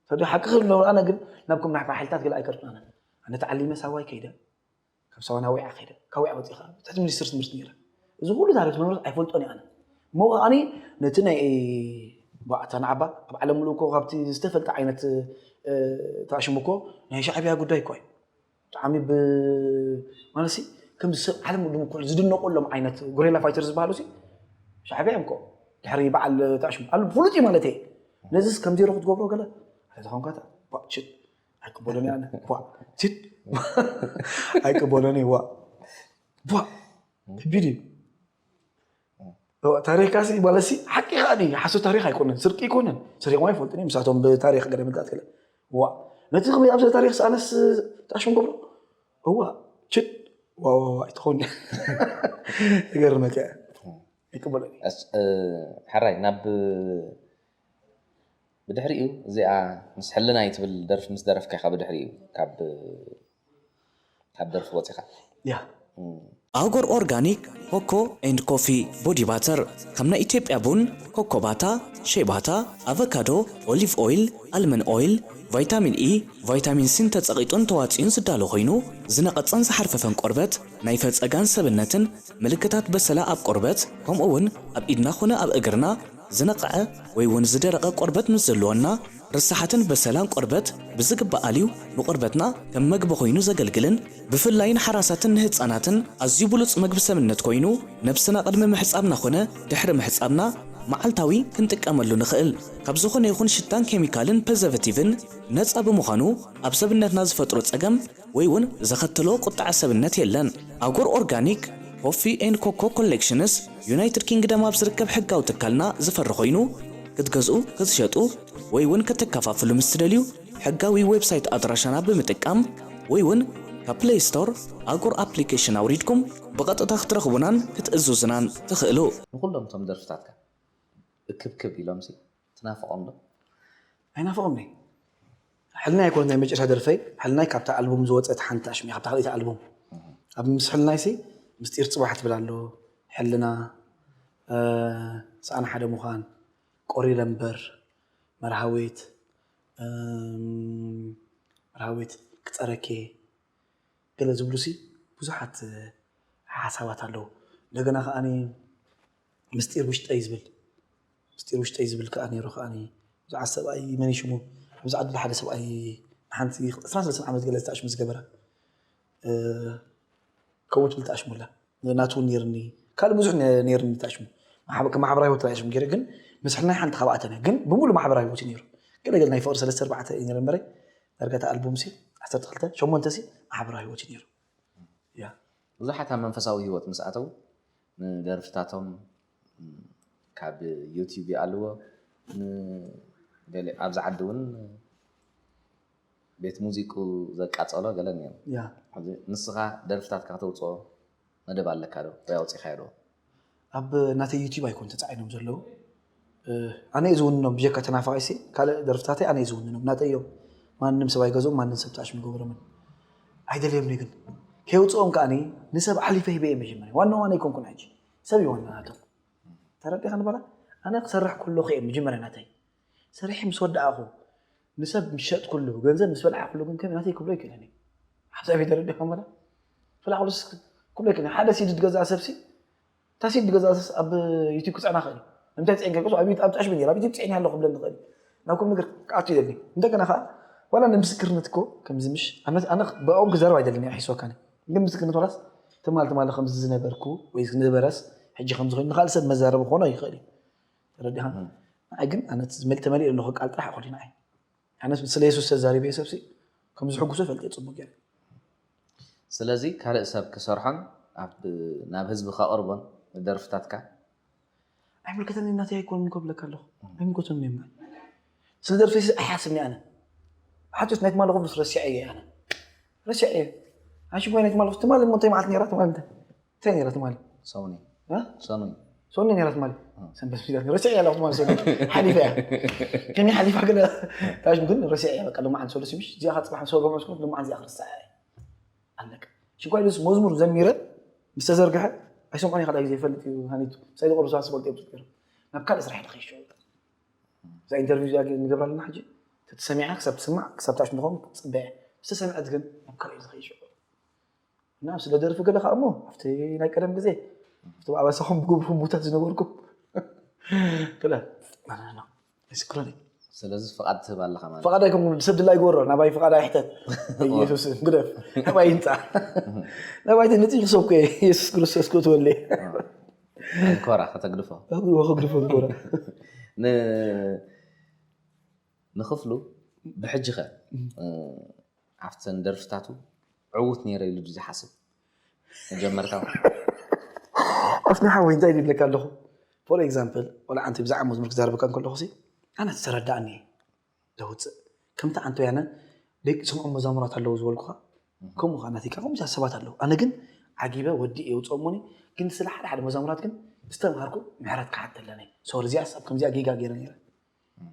ተዲ ሓቂ ክብል ነበሩ። ኣነ ግን ናብ ከም ናይ ባሕልታት ገለ ኣይከድኩን። ኣነ፣ ኣነ ተዓሊመ ሳዋ ከይደ፣ ካብ ሳዋ ናብ ዊዓ ከይደ፣ ካብ ዊዓ ወፂኻ ትሕቲ ሚኒስትር ትምህርቲ ነይረ። እዚ ኩሉ ታሪኽ መምህር ኣይፈልጦን እየ ኣነ። እሞ ከዓኒ ነቲ ናይ ባእታ ንዓባ ኣብ ዓለም ምሉእ እኮ ካብቲ ዝተፈልጠ ዓይነት፣ እ፣ ተኣሽሙ እኮ ናይ ሻዕብያ ጉዳይ እኮ እዩ። ብጣዕሚ ብ-፣ ማለት ሲ፣ ከምዚ ሰብ ዓለም ምሉእ እኮ ዝድነቆሎም ዓይነት ጉሬላ ፋይተር ዝበሃሉ ሲ፣ ሻዕብያ እዮም እኮ። ድሕሪ በዓል ተኣሽሙ። ኣሉ ፍሉጥ እዩ ማለት እየ። ነዚስ ከም ዜሮ ክትገብሮ ገለ፣ ኣነ ዝኾንካ ታ-፣ ባ-፣ ሽት፣ ኣይቅበሎን እየ ኣነ። ዋ፣ ሽት፣ ኣይቅበሎን እየ፣ ዋ። ዋ፣ ከቢድ እዩ። እዋ፣ ታሪኽካ ሲ፣ ማለት ሲ፣ ሓቂ ኸኣ ድዩ? ሓሶት ታሪኽ ኣይኮነን፣ ስርቂ ኣይኮነን። ሰሪቖም ኣይፈልጡን እዮም፣ ምሳቶም ብታሪኽ ገለ ምልቃጥ ገለ። ዋ፣ ነቲ ከመይ ኣብዚ ታሪኽ ሲ ኣነስ ጣሽም ገብሮ? እዋ፣ ችድ፣ ዋ፣ ዋ፣ ዋ፣ ኣይትኸውን። ይገርመካ እያ። ኣይቅበሎን እየ። ኣስ-፣ እ፣ ሓራይ፣ ናብ፣ ብድሕሪኡ እዚኣ ምስ ሕልናይ ትብል ደርፊ ምስ ደረፍካ ኢኻ ብድሕሪኡ ካብ፣ ካብ ደርፊ ወጺኻ? ያ። እም። ኣጎር ኦርጋኒክ ኮኮ ኤንድ ኮፊ ቦዲ ባተር፣ ከም ናይ ኢትዮጵያ ቡን፣ ኮኮ ባታ፣ ሼባታ፣ ኣቨካዶ፣ ኦሊቭ ኦይል፣ ኣልመን ኦይል፣ ቫይታሚን ኢ፣ ቫይታሚን ሲን ተጸቒጡን ተዋጺኡን ዝዳሎ ኮይኑ፣ ዝነቐጸን ዝሓርፈፈን ቆርበት፣ ናይ ፈጸጋን ሰብነትን ምልክታት በሰላ ኣብ ቆርበት፣ ከምኡ እውን ኣብ ኢድና ኾነ ኣብ እግርና ዝነቕዐ ወይ እውን ዝደረቐ ቆርበት ምስ ዘለወና፣ ርሳሓትን በሰላን ቆርበት ብዝግባእ ኣልዩ ንቆርበትና ከም መግቢ ኮይኑ ዘገልግልን ብፍላይ ንሓራሳትን ንህጻናትን ኣዝዩ ብሉጽ መግቢ ሰብነት ኮይኑ፣ ነብስና ቅድሚ ምሕጻብና ኾነ ድሕሪ ምሕጻብና መዓልታዊ ክንጥቀመሉ ንኽእል። ካብ ዝኾነ ይኹን ሽታን ኬሚካልን ፕሪዘርቨቲቭን ነጻ ብምዃኑ፣ ኣብ ሰብነትና ዝፈጥሮ ጸገም ወይ እውን ዘኸትሎ ቁጥዐ ሰብነት የለን። ኣጎር ኦርጋኒክ ኮፊ ኤንድ ኮኮ ኮሌክሽንስ ዩናይትድ ኪንግደም ኣብ ዝርከብ ሕጋዊ ትካልና ዝፈሪ ኮይኑ፣ ክትገዝኡ፣ ክትሸጡ ወይ እውን ክትከፋፍሉ ምስ ትደልዩ፣ ሕጋዊ ዌብሳይት ኣድራሻና ብምጥቃም ወይ እውን ካብ ፕሌይ ስቶር ኣጎር ኣፕሊኬሽን ኣውሪድኩም ብቐጥታ ክትረኽቡናን ክትእዝዙናን ትኽእሉ። ንኹሎም እቶም ደርፍታትካ እክብክብ ኢሎምሲ ትናፍቖም ዶ? ኣይናፍቖም እየ። ሕልናይ ኣይኮነት ናይ መጨረሻ ደርፈይ። ሕልናይ ካብታ ኣልቡም ዝወጸት ሓንቲ ኣሽሚ፣ ካብታ ካልኣይቲ ኣልቡም። እህ። ኣብ ምስሕልናይሲ ምስጢር ጽባሕ ትብል ኣሎ፣ ሕልና፣ እ፣ ሰኣን ሓደ ምዃን፣ ቆሪረ እምበር፣ መርሃዊት፣ እም፣ መርሃዊት ክጸረኬ፣ ገለ ዝብሉሲ ብዙሓት ሓሳባት ኣለዉ። እንደገና ከኣኒ ምስጢር ውሽጠይ ዝብል፣ ምስጢር ውሽጠይ ዝብል ከኣ ነይሩ። ከኣኒ ብዙሓት ሰብኣይ መን እዩ ሽሙ፣ ኣብዚ ዓዲ ሓደ ሰብኣይ ሓንቲ ዕስራን ሰለስተን ዓመት ገለ ዝተኣሽሙ ዝገበረ፣ እ፣ ከውት ብል ተኣሽሙላ። ናቱ እውን ነይርኒ፣ ካልእ ብዙሕ ነ-፣ ነይርኒ ተኣሽሙ። ማሕበ-፣ ከም ማሕበራዊ ህይወት ተኣሽሙ ገይረ፣ ግን ምስሕልናይ ሓንቲ ካብኣተን እያ። ግን ብምሉእ ማሕበራዊ ህይወት እዩ ነይሩ። ገለ ገለ ናይ ፍቕሪ ሰለስተ ኣርባዕተ እዩ ነይረ እምበረይ፣ ዳርጋ እቲ ኣልቡም ሲ ዓሰርተ ክልተ፣ ሸሞንተ ሲ ማሕበራዊ ህይወት እዩ ነይሩ። ያ። ብዙሓት ኣብ መንፈሳዊ ህይወት ምስ ኣተው ንደርፍታቶም፣ ም፣ ካብ ዩቲዩብ ይኣልዎ፣ ን-፣ ገለ ኣብዚ ዓዲ እውን ቤት ሙዚቁ ዘቃጸሎ ገለ ነይሩ። ያ። ሕጂ ንስኻ ደርፍታትካ ከተውጽኦ መደብ ኣለካ ዶ? ወይ ኣውጺኻዮ ዶ? ኣብ ናተይ ዩቲዩብ ኣይኮን ተጻዒኖም ዘለዉ። እ፣ ኣነ እየ ዝውንኖም፣ ብጀካ ተናፋቒሲ ካልእ ደርፍታተይ ኣነ እየ ዝውንኖም። ናተይ እዮም። ማንም ሰብ ኣይገዝኦም፣ ማንም ሰብ ተኣሽሙ ይገብሮምን። ኣይደልዮምን ግን። ከየውጽኦም ከኣኒ ንሰብ ሓሊፈ ሂበ እየ መጀመርያ። ዋና ዋና ኣይኮንኩን ሕጂ። ሰብ እዩ ዋና ናቶም። ተረዲኻ ንበላ? ኣነ ክሰርሕ ከለኹ እየ መጀመርያ ናተይ። ሰሪሐ ምስ ወዳእኹ፣ ንሰብ ምስ ሸጥኩሉ፣ ገንዘብ ምስ በላዕኩሉ ግን ከም ናተይ ክብሎ ኣይክእልን እየ። ሓሳብ ተረዲኻ ንበላ? በላዕኩሉስ ክብሎ ኣይክእልን። ሓደ ሲዲ ዝገዝኣ ሰብሲ፣ እታ ሲዲ ዝገዝኣ ሰብሲ ኣብ ዩቲዩብ ክጽዕና ይኽእል እዩ። ንምንታይ ጽዒንካ ኢልኩስ ኣብ ዩቲዩብ፣ ኣብ ጣሽሚ ነይራ፣ ኣብ ዩቲዩብ ጽዒንያ ኣለኹ ክብለኒ ይኽእል እዩ። ናብ ኩሉ ነገር ክኣቱ ይደሊ። እንደገና ኸኣ፣ ዋላ ንምስክርነት እኮ ከምዚ ምሽ፣ ኣነ፣ ኣነ ብኦም ክዛረብ ኣይደልን እየ፣ ኣይሕስወካን። ግን ምስክርነት ዋላስ ትማል፣ ትማል ከምዚ ዝነበርኩ ወይ ዝነበረስ ሕጂ ከምዚ ኮይኑ ንኻልእ ሰብ መዛረቢ ክኾኖ ይኽእል እዩ። ተረዲኻ? እም። ንዓይ ግን ኣነ እቲ ዝመል-፣ ተመሊኡ ኣለኹ ቃል ጥራሕ እኹል እዩ ንዓይ። ኣነ ስለ የሱስ ተዛሪበ ሰብሲ ከም ዝሕጉሶ ፈልጠ ጽቡቅ ገይረ። ስለዚ ካልእ ሰብ ክሰርሖን ኣብ፣ ናብ ህዝቢ ከቕርቦን ደርፍታትካ? ኣይምልከተኒ፣ ናተይ ኣይኮኑን ክብለካ ኣለኹ። እም። ኣይምልከተኒ እዮም። ስለ ደርፊ ኣይሓስብኒ ኣነ። ሓትስ ናይ ትማሊ ክብሉስ ረሲዐ እየ ኣነ። ረሲዐ እየ። ኣንሺ ጓይ ናይ ትማሊ፣ ትማሊ እሞ እንታይ መዓልቲ ነይራ? ትማሊ እንታይ? እንታይ ነይራ ትማሊ? ሰሙኒ። እ? ሰኑይ። ሰኑይ ነይራ ትማሊ። እ። ሰንበት ሚዛን። ረሲዐ እያ ትማሊ ሰኑይ። ሓሊፋ እያ። ከመይ ሓሊፋ ገለ ታሽ ግን ረሲዐ እያ። በቃ ሎማዓንቲ ሰሉስ ምሽ፣ እዚኣ ኸዓ ጽባሕ ምስ ወገኖ ስኩት፣ ሎማዓንቲ እዚኣ ክርስታ እያ። ኣለቀ። ሽጓይ ልስ መዝሙር ዘሚረ ምስ ተዘርግሐ ኣይሰምዖን እየ። ካልኣይ ግዜ ይፈልጥ እዩ ሃኒቱ። ሳይ ዝቆርብ ሰባት ዝፈልጡ እዮም ዝገርም። ናብ ካልእ ስራሕ ኢለ ከይሸወጥ። እዛ ኢንተርቪው እዚኣ ግን ንገብራ ኣለና ሕጂ። ተተሰሚዓ ክሳብ ትስማዕ፣ ክሳብ ታሽ ምኾን ትጽበያ። ምስ ተሰምዐት ግን ናብ ካልእ እዩ ዝኸይድ ሽዑ። እና ስለ ደርፊ ገለ ከዓ እሞ ኣብቲ ናይ ቀደም ግዜ ኣብቲ ኣባሳኹም ብግብርኩም ምዉታት ዝነበርኩም ገለ ኣይስክሮን እዩ። ስለዚ ፍቓድ ትህብ ኣለኻ ማለት እዩ። ፍቓድ ኣይኮንኩን፣ ሰብ ድላ ይግበሮ፣ ናባይ ፍቓድ ኣይሕተት። ኢየሱስ ግደፍ፣ ናባይ ይምጻእ። ናባይ ትምጽእ ክሰብኩ እየ፣ ኢየሱስ ክርስቶስ ክትወልድ እየ። ኣንኮራ ከተግድፎ። ኣግድፎ፣ ኣግድፎ ኣንኮራ። ን-፣ ንኽፍሉ ብሕጂ ኸ፣ እም። እ፣ ኣብተን ደርፍታቱ ዕዉት ነይረ ኢሉ ድዩ ዝሓስብ? መጀመርታ ኣብቲ ሓወይ እንታይ ይብለካ ኣለኹ? For example፣ ቆልዓ ኣንቲ ብዛዕባ መዝሙር ክዛረበካ እንከለኹ ሲ፣ ኣነ ተረዳእኒ እየ። ለውፅእ። ከምቲ ኣንተ ያነ ደቂ ስምዖም መዛሙራት ኣለዉ ዝበልኩኻ፣ እም። ከምኡ ኸዓ ናቲካ ከምኡ ሰባት ኣለዉ። ኣነ ግን ዓጊበ ወዲ እየ ውፅኦሞኒ፣ ግን ስለ ሓደ ሓደ መዛሙራት ግን ዝተምሃርኩ ምሕረት ክሓተለኒ። ሶሪ፣ እዚኣስ ኣብ ከምዚኣ ጌጋ ገይረ ነይረ። እም።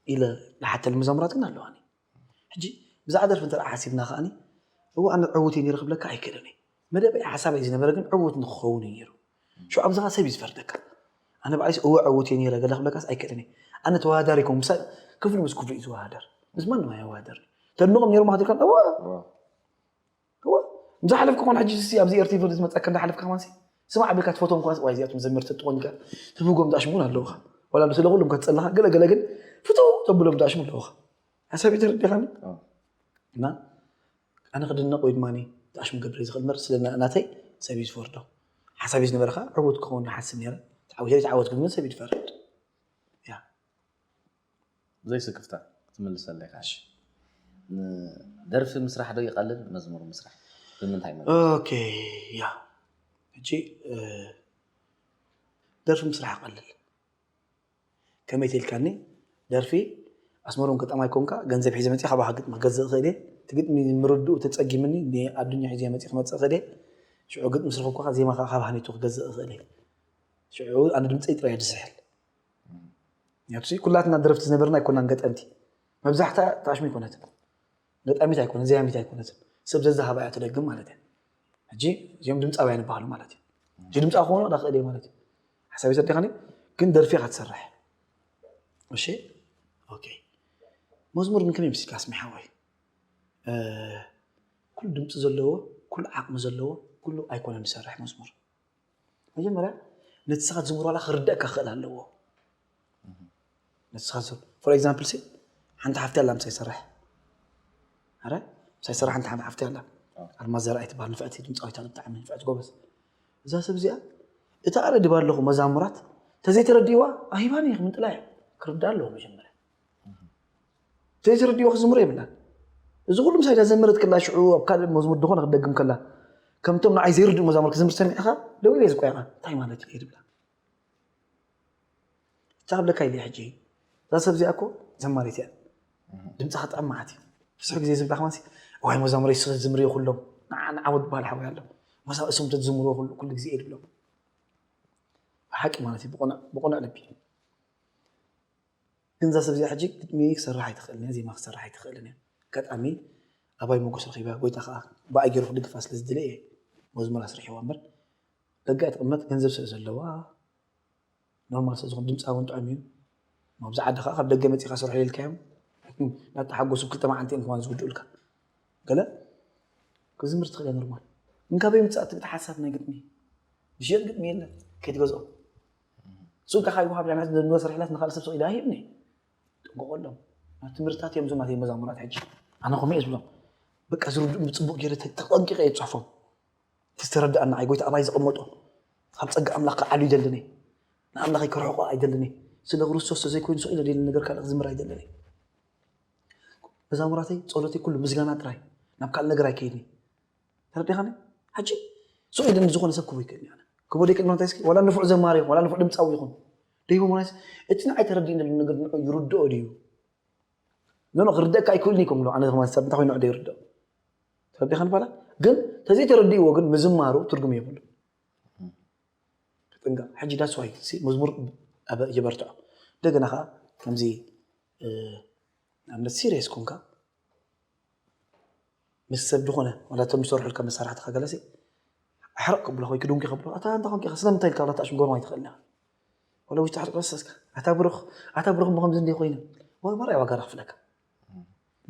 ኢለ ዝሓተሉ መዛሙራት ግን ኣለዋኒ። ሕጂ ብዛዕባ ደርፊ እንተ ደኣ ሓሲብና ከኣኒ፣ እወ ኣነ ዕዉት እየ ነይረ ክብለካ ኣይክእልን እየ። መደበይ ሓሳበይ ዝነበረ ግን ዕዉት ንክኸውን እዩ ነይሩ። ሽዑ ኣብዚ ኸኣ ሰብ እዩ ዝፈርደካ። ኣነ ባዕለይስ እወ ዕዉት እየ ነይረ ገለ ክብለካስ ኣይክእልን እየ። ኣነ ተወዳዳሪ ይኮን፣ ምሳሌ ክፍሉ ምስ ክፍሉ እዩ ዝወዳደር። ምስ ማንም ኣይወዳደር። ተድንቖም ነይሮም ማለት ኢልካ፣ እወ። እወ። እወ። ዝሓለፍኩ ከማን ሕጂ ሲ ኣብዚ ኤርቲቪ ዝመጸካ እንዳሓለፍካ ከማን ሲ ስማዕ ኣቢልካ ትፈትዎም ከማን ሲ፣ ዋይ እዚኣቶም ዘመርቲ ትኾን ኢልካ ትብጎም ዳሽሙን ኣለውኻ። ዋላ ስለ ኩሎም ከትጸልኻ ገለ ገለ ግን ፍትው ተብሎም ዳሽሙን ኣለውኻ። ሓሳብ ተረዲኻኒ? ኣዎ። እና ኣነ ክድነቕ ወይ ድማ ዳሽሙን ገብረ ዝኽእል እምበር ስለ ና-፣ ናተይ ሰብ እዩ ዝፈርዶ። ሓሳብ እዩ ዝነበረ ኸዓ ዕዉት ክኸውን ይሓስብ ነይረ። ተዓዊተ ተዓወትኩ ግን ሰብ እዩ ዝፈርድ። ያ። ብዘይ ስክፍታ ክትምልሰለይ ኢኻ። እሺ። ን-፣ ደርፊ ምስራሕ ዶ ይቐልል መዝሙር ምስራሕ? ብምንታይ ማለት? ኦኬ፣ ያ። ሕጂ፣ እ፣ ደርፊ ምስራሕ ይቐልል። ከመይ ትልካኒ? ደርፊ ኣስመሮም ገጣማይ ኮንካ፣ ገንዘብ ሒዘ መጺእ ካባኻ ግጥሚ ክገዝእ እኽእል እየ። እቲ ግጥሚ ምርድኡ ተጸጊምኒ፣ ንኣዱኛ ሒዘ መጺእ ክመጽእ እኽእል እየ። ሽዑ ግጥሚ ምስ ረኸብኩ ኸኣ ዜማ ኸኣ ካብ ሃኒቱ ክገዝእ እኽእል እየ። ሽዑ ኣነ ድምጸይ ጥራይ እየ ዝስሕል። ምኽንያቱ ሲ፣ ኩላትና ደረፍቲ ዝነበርና ኣይኮናን ገጠምቲ። መብዛሕትኣ ታሽሚ ኣይኮነትን። ገጣሚት ኣይኮነትን፣ ዘያሚት ኣይኮነትን። ሰብ ዘዝሃባ እያ ትደግም ማለት እያ። ሕጂ እዚኦም ድምፃውያን ይበሃሉ ማለት እዩ። እዚ ድምፃዊ ክኾኑ ዳ ክእል እየ ማለት እዩ። ሓሳብ ይሰዲኻኒ ግን ደርፊ ኢኻ ትሰርሕ። እሺ ኦኬ። መዝሙር ግን ከመይ ምስልካ ኣስሚሓ ወይ ኩሉ ድምፂ ዘለዎ ኩሉ ዓቕሚ ዘለዎ ኩሉ ኣይኮነን ዝሰርሕ መዝሙር። መጀመርያ ነቲ ስኻ ዝምሮ ዋላ ክርደእካ ክእል ኣለዎ። ነቲ ስኻ ዝር for example ሲ ሓንቲ ሓፍቲ ኣላ ምሳይ ይሰርሕ ኣረ ምሳይ ይሰርሕ ሓንቲ ሓንቲ ሓፍቲ ኣላ ኣልማዝ ዘርኣይ ትበሃል ንፍዕቲ ድምፃዊት ኣላ ብጣዕሚ ንፍዕቲ ጎበዝ። እዛ ሰብ እዚኣ እታ ኣረ ድባ ኣለኹ መዛሙራት ተዘይተረዲእዋ ኣሂባኒ ምንጥላይ ክርዳ ኣለዎ መጀመርያ ዘይትርድእዎ ክዝምሮ የብላን። እዚ ኩሉ ምሳይ ዳዘመረት ከላ ሽዑ ኣብ ካልእ መዝሙር ዝኾነ ክደግም ከላ ከምቶም ንዓይ ዘይርድኡ መዛሙር ክዝምር ሰሚዕኻ ደው ኢለ ዝቆያኻ እንታይ ማለት እዩ ድብላ እታ ክብለካ ኢለ ሕጂ እዛ ሰብ እዚኣ እኮ ዘማሪት እያ ድምፅኻ ጥዕም መዓት እዩ ብዙሕ ግዜ ዝብላ ከማሲ ዋይ መዛሙር ይስኽ ዝምር ይኹሎም ንዓወት በሃል ሓዊ ኣሎ መሳ እሶም ተዝምርዎ ኩሉ ግዜ እየ ድብሎም ብሓቂ ማለት እዩ ብቆናዕ ልቢ ግን እዛ ሰብ እዚኣ ሕጂ ግጥሚ ክሰርሕ ኣይትኽእልን እያ፣ ዜማ ክሰርሕ ኣይትኽእልን እያ። ኣጋጣሚ ኣባይ ሞጎስ ረኺበ፣ ጎይታ ኸዓ ብኣይ ገይሩ ክድግፋ ስለ ዝደለየ እየ መዝሙር ኣስሪሕዋ እምበር ደገ ኣይትቕመጥ፣ ገንዘብ ስለ ዘለዋ ኖርማል ስለ ዝኾነ ድምፃ እውን ጥዑም እዩ። ኣብዚ ዓዲ ኸዓ ካብ ደገ መፂኻ ስርሑ ኢልካዮም እናተሓጎሱ ክልተ መዓልቲ እዮም ከማን ዝውድኡልካ። ገለ ክዝምር ትኽእል እያ ኖርማል። ግን ካበይ ምፃእ ትብል ሓሳብ ናይ ግጥሚ ዝሽየጥ ግጥሚ የለን ከይትገዝኦ። ሱቅ ኢልካ ካብ ይወሃብ ዳና ዘንዶ ስርሕላት ንኻልእ ሰብ ሱቅ ኢዳ ሂብኒ። ጥንቆቆሎም። ናብ ትምህርትታት እዮም ዞም ናተይ መዛሙራት ሕጂ። ኣነ ከምኡ እየ ዝብሎም። በቃ ዝርድኡ ብፅቡቅ ገይረ ተ- ተጠንቂቀ እየ ዝፅሕፎም። እቲ ዝተረድኣና ኣይ ጎይታ ኣባይ ዘቐመጦ ካብ ፀጋ ኣምላኽ ክዓሉ ይደልን እየ። ንኣምላኸይ ክርሕቆ ኣይደልን እየ። ስለ ክርስቶስ ተዘይኮይኑ ሱቅ ኢለ ደሊ ነገር ካልእ ክዝምር ኣይደልን እየ። መዛሙራተይ ጸሎተይ ኩሉ ምስጋና ጥራይ ናብ ካልእ ነገር ኣይከይድን እዩ ተረዲኻኒ ሕጂ ሱቕ ኢለ ንዝኾነ ሰብ ክቦ ይክእል ኣነ ክቦ ደይክእል ማለት እስኪ ዋላ ንፉዕ ዘማሪ ይኹን ዋላ ንፉዕ ድምፃዊ ይኹን ደይቦ ማለት እቲ ንዓይ ተረዲእኒ ዘሎ ነገር ንዑ ይርድኦ ድዩ ኖኖ ክርደእካ ኣይክእልን እዩ ከምሎ ኣነ ከማን ሰብ እንታይ ኮይኑ ንዑ ደይርድኦ ተረዲኻኒ ባላ ግን ተዘይተረዲእዎ ግን ምዝማሩ ትርጉም የብሉ ጥንቃ ሕጂ that's why መዝሙር ይበርትዖ እንደገና ከዓ ከምዚ ንኣብነት serious ኮንካ ምስ ሰብ ዝኾነ ዋላ እቶም ዝሰርሑልካ መሳርሕትኻ ገለሲ ኣሕረቕ ክብሎ ወይ ክድንጉ ከብሎ ኣታ እንታ ኮንካ ኢኻ ስለምንታይ ኢልካ ዋላ ተኣሽም ጎርማ ኣይትኽእልና ዋላ ውሽጢ ኣሕረቕ ረሰስካ ኣታ ብሩኽ ኣታ ብሩኽ እሞ ከምዚ እንደ ኮይነ ወይ ማራ ዋጋ ክፍለካ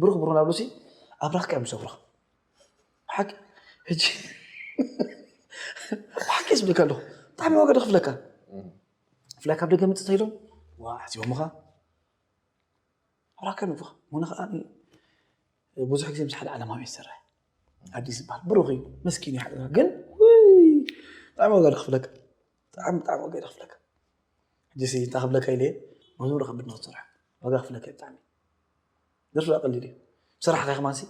ብሩኽ ብሩኽ ናብሉሲ ኣብራኽካ እዮም ዝሰብሩኻ ሓቂ ሕጂ ሓቂ ዝብልካ ኣለኹ ብጣዕሚ ዋጋ ክፍለካ ብፍላይ ካብ ደገ ምፅእ ተይሎም ዋ ሓሲቦምኻ ኣራከ ንፉ ሞነ ከዓ ብዙሕ ግዜ ምስ ሓደ ዓለማዊ ዝሰርሕ ኣዲስ ዝበሃል ብሩኽ እዩ መስኪን እዩ ሓደ ግን ብጣዕሚ ዋጋ ክፍለካ ብጣዕሚ ብጣዕሚ ዋጋ ክፍለካ ሕጂ ሲ እንታይ ክብለካ ኢለ መዝሙር ከብድ ንክትሰርሕ ዋጋ ክፍለካ እዩ ብጣዕሚ ደርፊ ቀሊል እዩ ስራሕ ከማንሲ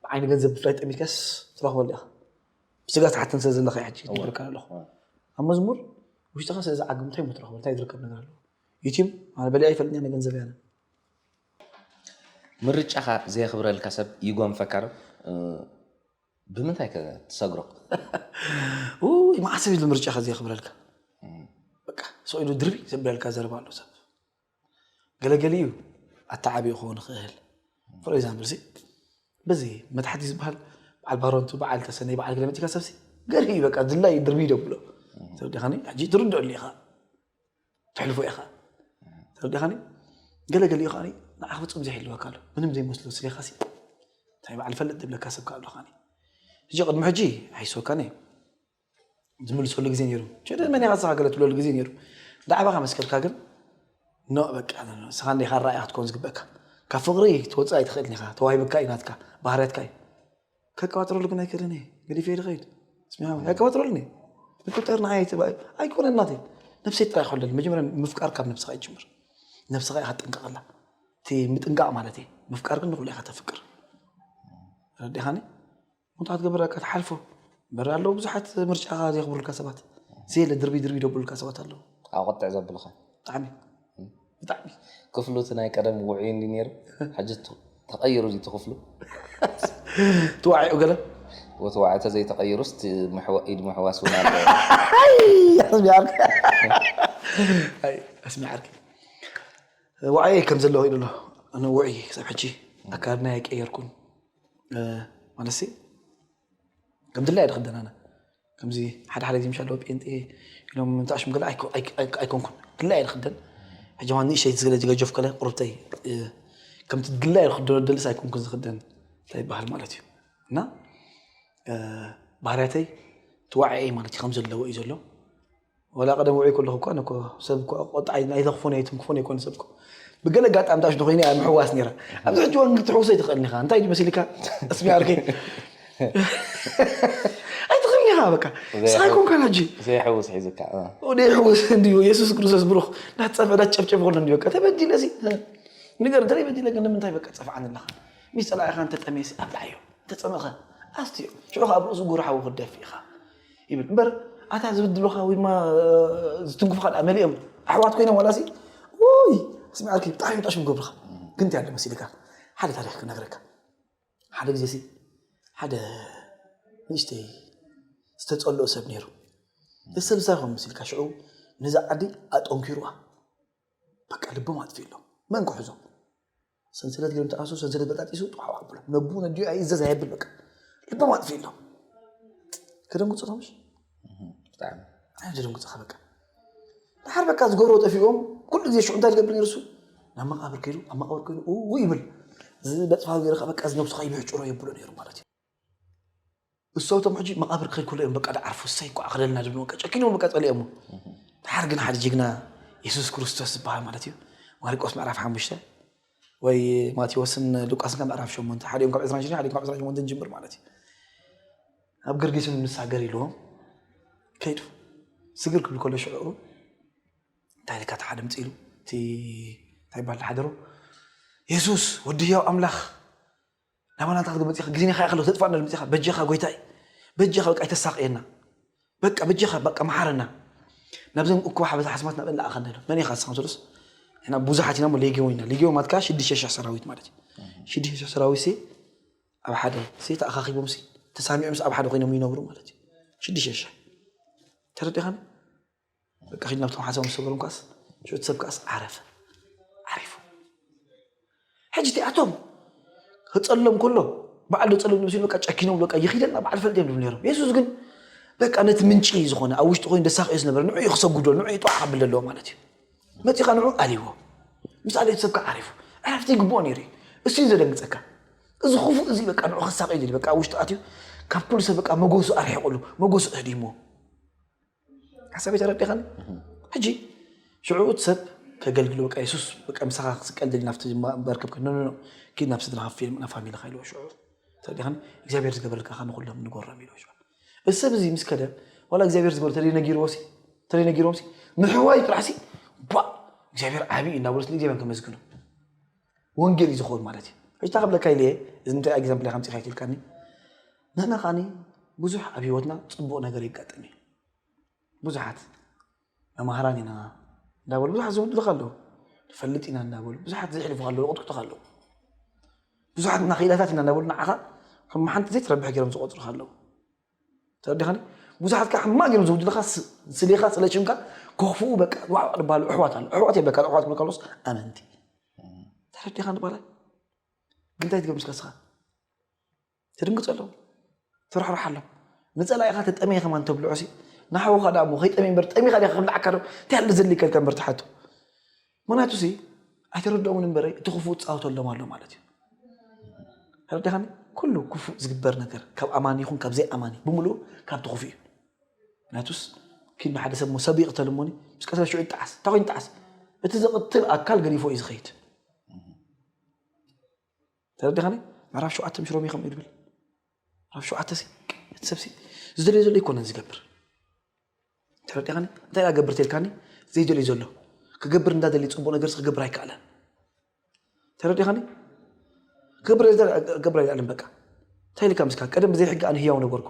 ብዓይኒ ገንዘብ ብፍላይ ጠሚትካስ ትረኽበሉ ኢኻ ብስጋ ትሓትን ስለ ዘለኻ ሕጂ ትብለካ ኣለኹ ኣብ መዝሙር ውሽጥኻ ስለ ዝዓግብ እንታይ ትረኽበሉ እንታይ ዝርከብ ነገር ኣለዎ ዩቲብ ኣነ በሊዐ ይፈልጥ እየ ገንዘብ ያነ ምርጫኻ ዘየኽብረልካ ሰብ ይጎንፈካ ዶ? ብምንታይ ከ ትሰግሮ? ውይ መዓስ ሰብ ኢሉ ምርጫኻ ዘየኽብረልካ በቃ ሰው ኢሉ ድርቢ ዘብለልካ ዘረባ ኣሎ ሰብ ገለገሊኡ ኣተዓቢኡ ክኸውን ይኽእል for example ሲ በዚ መታሕቲ ዝበሃል በዓል ባሮንቱ በዓል ተሰነይ በዓል ገለ መፂካ ሰብሲ ገርሂ በቃ ድላይ ድርቢ ደብሎ ተረዲኻኒ ሕጂ ትርድኦ ኢኻ ተሕልፎ ኢኻ ተረዲኻኒ ገለ ገሊኡ ከዓ ንዓ ፍፁም ዘይሕልወካ ኣሎ ምንም ዘይመስሎ ስሌኻሲ እንታይ በዓል ፈልጥ ዝብለካ ሰብ ከዓ ኣለኻኒ ሕጂ ቅድሚ ሕጂ ኣይስወካኒ ዝምልሰሉ ግዜ ነይሩ ሸደ መን ኢኻ ስኻ ገለ ትብለሉ ግዜ ነይሩ ዳዕባኻ መስከልካ ግን ኖ በቃ ስኻ እንዲኻ ራእያ ክትኮን ዝግበእካ ካብ ፍቕሪ ትወፅእ ኣይትኽእልን ኢኻ ተዋሂብካ እዩ ናትካ ባህርያትካ እዩ ከቀባጥረሉ ግን ኣይክእልን እየ ገዲፈ ይድኸይድ ስሚያ ኣይቀባጥረሉን እየ ምቁጠር ንዓይ ኣይትባ ኣይኮነን ናተይ ነብሰይ ጥራይ ክሕለል መጀመርያ ምፍቃር ካብ ነብስኻ ይጅምር ነብስኻ ኢኻ ትጥንቀቐላ እቲ ምጥንቃቕ ማለት እዩ ምፍቃር ግን ንኩሉ ኢኻ ተፍቅር ረዲኻኒ እንታይ ክትገብር እካ ትሓልፎ በረ ኣለዉ ብዙሓት ምርጫኻ ዘየኽብሩልካ ሰባት ዘየለ ድርቢ ድርቢ ደብሉልካ ሰባት ኣለዉ ኣቆጥዕ ዘብልኻ ብጣዕሚ ብጣዕሚ ክፍሉ እቲ ናይ ቀደም ውዑይ እንዲ ነይሩ ሕጂ ተቐይሩ እዚ ክፍሉ ትዋዒኡ ገለ ወትዋዕ ተዘይተቐይሩስ ኢድ ምሕዋስ እውን ኣሎ ኣስሚዓርክ ኣስሚዓርክ ዋዕየ ከም ዘለኹ ኢሉ ኣሎ ኣነ ውዕይ ክሳብ ሕጂ ኣካድና ኣይቀየርኩን ማለትሲ ከም ድላይ ድኽደን ኣነ። ከምዚ ሓደ ሓደ ግዜ ምሻ ኣለዎ ጴንጤ ኢሎም ምንታሽም ገለ ኣይኮ- ኣይኮ- ኣይኮ- ኣይኮንኩን። ድላይ ድኽደን። ሕጂ ዋን ንእሽተይ ዝገለ ዝገጀፍ ከለ ቁርብተይ፣ እ፣ ከምቲ ድላይ ክደሎ ደልስ ኣይኮንኩን ዝኽደን እንታይ ይበሃል ማለት እዩ። እና፣ እ፣ ባህርያተይ ትዋዕየ ማለት እዩ ከም ዘለዎ እዩ ዘሎ። ወላ ቀደም ውዑይ ከለኹ እኳ ንኮ ሰብ እኮ ቆጣዓይ ናይ ተኽፎን ኣይትንክፎን ኣይኮን ሰብ እኮ። ብገለ ኣጋጣሚ ታሽ ንኾይነ እያ ምሕዋስ ነይራ። ኣብዚ ሕጂ ዋን ክትሕውሶ ኣይትኽእልን ኢኻ። እንታይ እዩ መሲልካ? እስሚ ዓርከይ። ኣይትኽእልን ኢኻ በቃ። ስኻ ኣይኮንካን ሕጂ። ዘይሕውስ ሒዙካ። እ። ወደ ይሕውስ እንዲሁ ኢየሱስ ክርስቶስ ብሩኽ። እንዳትጸፍዐ እንዳትጨፍጨፍ ከሎ እንዲሁ በቃ ተበዲለ ሲ። ንገር እንተ በዲለ ግን ንምንታይ በቃ ጸፍዓን ኣለኻ? ሚስ ጸላኢኻ እንተ ጠሜሲ ኣብላዓዮ። እንተ ጸመኸ ኣስትዮ። ሽዑ ኣብ ርእሱ ጉርሓዊ ክደፍ ኢኻ። ይብል እምበር ኣታ ዝብድሉኻ ወይ ድማ ዝትንክፉኻ ደኣ መሊኦም ኣሕዋት ኮይኖም ዋላሲ ውይ ስሚዓልኪ ብጣዕሚ ጣሽ ምገብርኻ። ግን እንታይ ኣለ መሲልካ ሓደ ታሪክ ክነግረካ። ሓደ ግዜ ሲ ሓደ ንእሽተይ ዝተጸልኦ ሰብ ነይሩ። እዚ ሰብ እንታይ ይኸውን መሲልካ ሽዑ ነዛ ዓዲ ኣጠንኪሩዋ። በቃ ልቦም ኣጥፊእሎም መን ክሕዞም? ሰንሰለት ገይሮም ተኣሱ ሰንሰለት በጣጢሱ ጥዋዕዋ ብሎም ነቡ ነዲኡ ኣይእዘዝ ኣየብል በቃ ልቦም ኣጥፊእሎም። ከደንግጾ ምሽ ብጣዕሚ ኣይ ዘደንግጽኻ በቃ ድሓር በቃ ዝገብሮ ጠፊኦም። ኩሉ ግዜ ሽዑ እንታይ ዝገብር ነይሩ እሱ ናብ መቃብር ከይዱ ኣብ መቃብር ከይዱ ኡ ይብል። እዚ በጥፋ ገይሩ ከዓ በቃ እዚ ነብስኻ ይብሕጭሮ የብሎ ነይሩ ማለት እዩ። እሶቶም ሕጂ መቃብር ክኸይድ ከሎ እዮም በቃ ድዓርፉ እሰይ እንኳዕ ክለልና ዝብሉ በቃ ጨኪኖም በቃ ጸሊኦሞ። ድሓር ግን ሓደ ጅግና የሱስ ክርስቶስ ዝበሃል ማለት እዩ። ማርቆስ ምዕራፍ ሓሙሽተ ወይ ማቴዎስን ሉቃስን ካብ ምዕራፍ ሸሞንተ ሓደ እዮም ካብ ዕስራን ሽዱሽተን ሓደ እዮም ካብ ዕስራን ሸሞንተን ጅምር ማለት እዩ። ኣብ ገርጌስን ንሳገር ኢልዎም ከይዱ። ስግር ክብል ከሎ ሽዑ እንታይ ኢልካ እቲ ሓደ ምጽእ ኢሉ እቲ እንታይ ይበሃል ሓደሮ የሱስ ወዲ ህያው ኣምላኽ ናባና እንታይ ክትገብ መጺኻ ግዜና ኢኻ ኢኻ ተጥፋእና መጺኻ በጃኻ ጎይታይ በጃኻ በቃ ኣይተሳቅየና በቃ በጃኻ በቃ መሓረና ናብዘም እኩባ ሓበታ ሓስማት ናብ እላ ኣኸና ኢሉ መን ኢኻ ንስኻ ትብሎስ ንሕና ብዙሓት ኢና እሞ ሌጊዮን ኢና ሌጊዮን ማለት ከዓ ሽዱሽተ ሽሕ ሰራዊት ማለት እዩ ሽዱሽተ ሽሕ ሰራዊት ሲ ኣብ ሓደ ሲ ተኣኻኺቦም ሲ ተሳሚዖም ሲ ኣብ ሓደ ኮይኖም ይነብሩ ማለት እዩ ሽዱሽተ ሽሕ ተረዲኻኒ በቃ ኺድ ናብቶም ሓሳቦም ዝሰበሮም ከኣስ ሽዑ ሰብ ከኣስ ዓረፈ ዓሪፉ ሕጂ እቲኣቶም ክጸሎም ከሎ በዓል ዶ ጸሎም ዝምስሉ በቃ ጨኪኖም በቃ ይኺደና በዓል ፈልጥ እዮም ዝብሉ ነይሮም የሱስ ግን በቃ ነቲ ምንጪ ዝኾነ ኣብ ውሽጢ ኮይኑ ደሳቂ ዝነበረ ንዑ ክሰጉዶ ንዑ ይጠዓ ክብል ዘለዎ ማለት እዩ መፂኻ ንዑ ኣልዎ ምስ ኣልዮ ሰብ ከዓ ዓሪፉ ዕረፍቲ ይግብኦ ነይሩ እዩ እሱ እዩ ዘደንግፀካ እዚ ክፉእ እዚ በቃ ንዑ ክሳቂ ይደሊ በቃ ኣብ ውሽጢ ኣትዩ ካብ ኩሉ ሰብ በቃ መጎሱ ኣርሒቁሉ መጎሱ እህዲሞ ሓሳበይ ተረዲኻኒ ሕጂ ሽዑ እቲ ሰብ ከገልግሎ በቃ የሱስ በቃ ምሳኻ ክስቀል ደሊ ናብቲ መርከብ ከ ኖ ኖ ኪድ ናብ ስድራኻ ፊልም ናብ ፋሚሊኻ ኢልዎ ሽዑ ተረዲኻኒ እግዚኣብሔር ዝገበረልካ ኻ ንኩሎም ንጎረም ኢልዎ ሽዑ እዚ ሰብ እዚ ምስ ከደ ዋላ እግዚኣብሔር ዝገበረ ተደይ ነጊርዎ ሲ ተደይ ነጊርዎም ሲ ምሕዋይ ጥራሕ ሲ ባ እግዚኣብሔር ዓብዪ እዩ እናበሉ ንእግዚኣብሔር ከመስግኑ ወንጌል እዩ ዝኸውን ማለት እዩ ሕጂ ታኸብለካ ኢለ እዚ እንታይ ኤግዛምፕል ኢኻ ምፅኢኻ ይትልካኒ ንሕና ከዓኒ ብዙሕ ኣብ ህይወትና ፅቡቕ ነገር የጋጥም እዩ ብዙሓት መማህራን ኢና እንዳበሉ ብዙሓት ዝውድልካ ኣለዉ ንፈልጥ ኢና እንዳበሉ ብዙሓት ዘሕልፉካ ኣለዉ ዝቕጥቅጡካ ኣለዉ ብዙሓት እና ክኢላታት ኢና እንዳበሉ ንዓኻ ከም ሓንቲ ዘይትረብሕ ገይሮም ዝቆፅሩካ ኣለዉ ተረዲኻኒ ብዙሓት ከዓ ሕማቅ ገይሮም ዝውድልካ ስሌኻ ስለ ሽምካ ከኽፍኡ በቃ ዋዕዋዕ ድባሉ ኣሕዋት ኣሎ ኣሕዋት የብለካ ኣሕዋት ክብሉ ከሎስ ኣመንቲ ተረዲኻኒ ባላይ ግን እንታይ ትገብር ምስካ ስኻ ትድንግፀሎም ትርሕርሓሎም ንፀላኢኻ ተጠመየ ከማን ተብልዖ ሲ ንሓውኻ ደኣ እሞ ከይጠመየ እምበር ጠሚኻ ዲኻ ክብልዓካ ዶ እንታይ ኣሎ ዘድልየካ ኢልካ እምበር ትሓቶ ምክንያቱ ሲ ኣይተረድኦምን እምበረ እቲ ክፉእ ትፃወተሎም ኣሎ ማለት እዩ ተረዲኻኒ ኩሉ ክፉእ ዝግበር ነገር ካብ ኣማኒ ይኹን ካብ ዘይኣማኒ ብምሉኡ ካብቲ ክፉእ እዩ ምክንያቱስ ኪድ ንሓደ ሰብ እሞ ሰብ ይቕተል እሞኒ ምስ ቀተለ ሽዑ ይጠዓስ እንታይ ኮይኑ ይጠዓስ እቲ ዝቕትል ኣካል ገዲፎ እዩ ዝኸይድ ተረዲኻኒ ምዕራፍ ሸውዓተ ምሽ ሮሜ ከምኡ ይብል ምዕራፍ ሸውዓተ ሲ እቲ ሰብሲ ዝደልዮ ዘሎ ይኮነን ዝገብር ተረዲኻኒ እንታይ ዳ ገብር ተልካኒ ዘይደልዩ ዘሎ ክገብር እንዳደልዩ ፅቡቅ ነገር ክገብር ኣይከኣለን ተረዲኻኒ ክገብር ገብር ኣይከኣለን በቃ እንታይ ኢልካ ምስካ ቀደም ብዘይ ሕጊ ኣነ ህያው ነበርኩ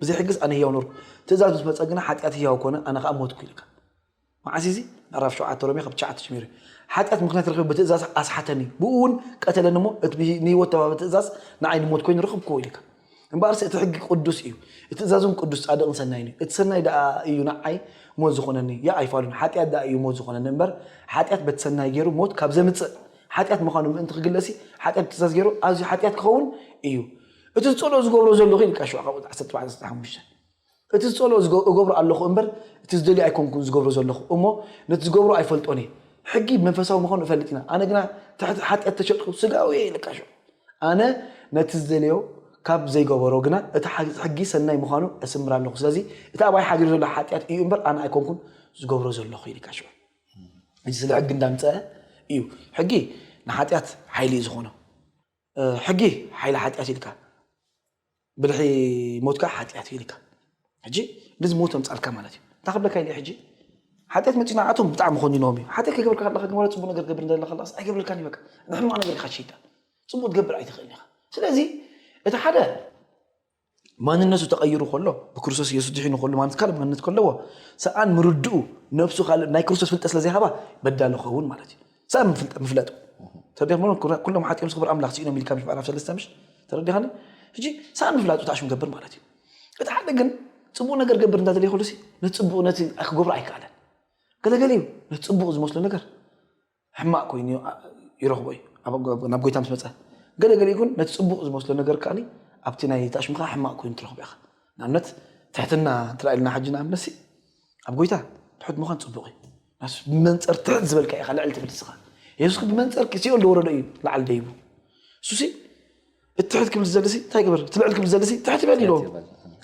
ብዘይ ሕግስ ኣነ ህያው ነበርኩ ትእዛዝ ምስ መፀ ግና ሓጢኣት ህያው ኮነ ኣነ ከዓ ሞትኩ ኢልካ መዓስ እዚ ምዕራፍ ሸውዓተ ሮሜ ካብ ትሽዓተ ጀሚሩ ሓጢኣት ምክንያት ረኺቡ ብትእዛዝ ኣስሓተኒ ብኡ እውን ቀተለኒ እሞ እቲ ንህይወት ተባቢ ትእዛዝ ንዓይ ንሞት ኮይኑ ረኽብክዎ ኢልካ እምበኣርሲ እቲ ሕጊ ቅዱስ እዩ እቲ ትእዛዝ እውን ቅዱስ ፃድቕን ሰናይን እዩ እቲ ሰናይ ደኣ እዩ ንዓይ ሞት ዝኾነኒ ያ ኣይፋሉን ሓጢኣት ደኣ እዩ ሞት ዝኾነኒ እምበር ሓጢኣት በቲ ሰናይ ገይሩ ሞት ካብ ዘምፅእ ሓጢኣት ምዃኑ ምእንቲ ክግለሲ ሓጢኣት ብትእዛዝ ገይሩ ኣዝዩ ሓጢኣት ክኸውን እዩ እቲ ዝጸልኦ ዝገብሮ ዘለኹ ኢልካ ሽዋ ካብኡ ዓሰርተ ኣርባዕተ ዓሰርተ ሓሙሽተ። እቲ ዝጸልኦ ዝገ- እገብሮ ኣለኹ እምበር እቲ ዝደልዮ ኣይኮንኩን ዝገብሮ ዘለኹ እሞ ነቲ ዝገብሮ ኣይፈልጦን እየ። ሕጊ ብመንፈሳዊ ምዃኑ እፈልጥ ኢና። ኣነ ግና ትሕቲ ሓጢኣት ተሸጥኩ ስጋዊ እየ ኢልካ ሽዋ። ኣነ ነቲ ዝደልዮ ካብ ዘይገበሮ ግና እቲ ሓ- ሕጊ ሰናይ ምዃኑ እስምር ኣለኹ። ስለዚ እቲ ኣባይ ሓዲሩ ዘሎ ሓጢኣት እዩ እምበር ኣነ ኣይኮንኩን ዝገብሮ ዘለኹ ኢልካ ሽዋ። እዚ ስለ ሕጊ እንዳምፀአ እዩ። ሕጊ ንሓጢኣት ሓይሊ እዩ ዝኾኖ። ሕጊ ሓይሊ ሓጢኣት ኢልካ ብድሕሪ ሞትካ ሓጢኣት ኢልካ ሕጂ ነዚ ሞት ኣምፃልካ ማለት እዩ። እንታይ ክብለካ ኢለ ሕጂ ሓጢኣት መፂኡ ንዓቶም ብጣዕሚ ኮኒኖም እዩ። ሓጢኣት ከይገብርካ ከለካ ግን ዋላ ፅቡቅ ነገር ገብር እንደለካ ከላስ ኣይገብረልካን እዩ። በቃ ንሕማቅ ነገር ኢካ ሸይጣን ፅቡቅ ትገብር ኣይትኽእልን ኢኻ። ስለዚ እቲ ሓደ ማንነቱ ተቐይሩ ከሎ ብክርስቶስ የሱስ ድሒኑ ከሎ ማለት ካልእ ማንነት ከለዎ ሰኣን ምርድኡ ነብሱ ካልእ ናይ ክርስቶስ ፍልጠት ስለ ዘይሃባ በዳሊ ክኸውን ማለት እዩ። ሰኣን ምፍልጠ- ምፍለጡ ተረዲኻ ማለት ኩራ- ኩሎም ሓጢኦም ዝኽብር ኣምላኽ ስኢኖም ኢልካ ምሽ ምዕራፍ ሰለስተ ምሽ ተረዲኻኒ። ሕጂ ሰኣን ምፍላጡ ታሽም ገብር ማለት እዩ። እቲ ሓደ ግን ጽቡቕ ነገር ገብር እንዳደለየ ከሎ ሲ ነቲ ጽቡቕ ነቲ ክገብሮ ኣይከኣለን። ገለገለ እዩ ነቲ ጽቡቕ ዝመስሎ ነገር ሕማቕ ኮይኑ ይረኽቦ እዩ ናብ ጎይታ ምስ መፀ። ገለገሊኡ ግን ነቲ ፅቡቕ ዝመስሎ ነገር ከኣ ኣብቲ ናይ ታሽምካ ሕማቕ ኮይኑ ትረኽቦ ኢኻ። ንኣብነት ትሕትና እንተ ኢልና ሓጂ ንኣብነት ኣብ ጎይታ ትሑት ምዃን ፅቡቕ እዩ። ብመንፀር ትሕት ዝበልካ ኢኻ ልዕል ትብል ስኻ። የሱስ ብመንፀር ሲኦል ዝወረዶ እዩ ላዕሊ ደይቡ። እሱሲ እቲ ትሕት ክብል ዝደልሲ እንታይ ግበር እቲ ልዕል ክብል ዝደልሲ ትሕት ይበል ኢልዎም።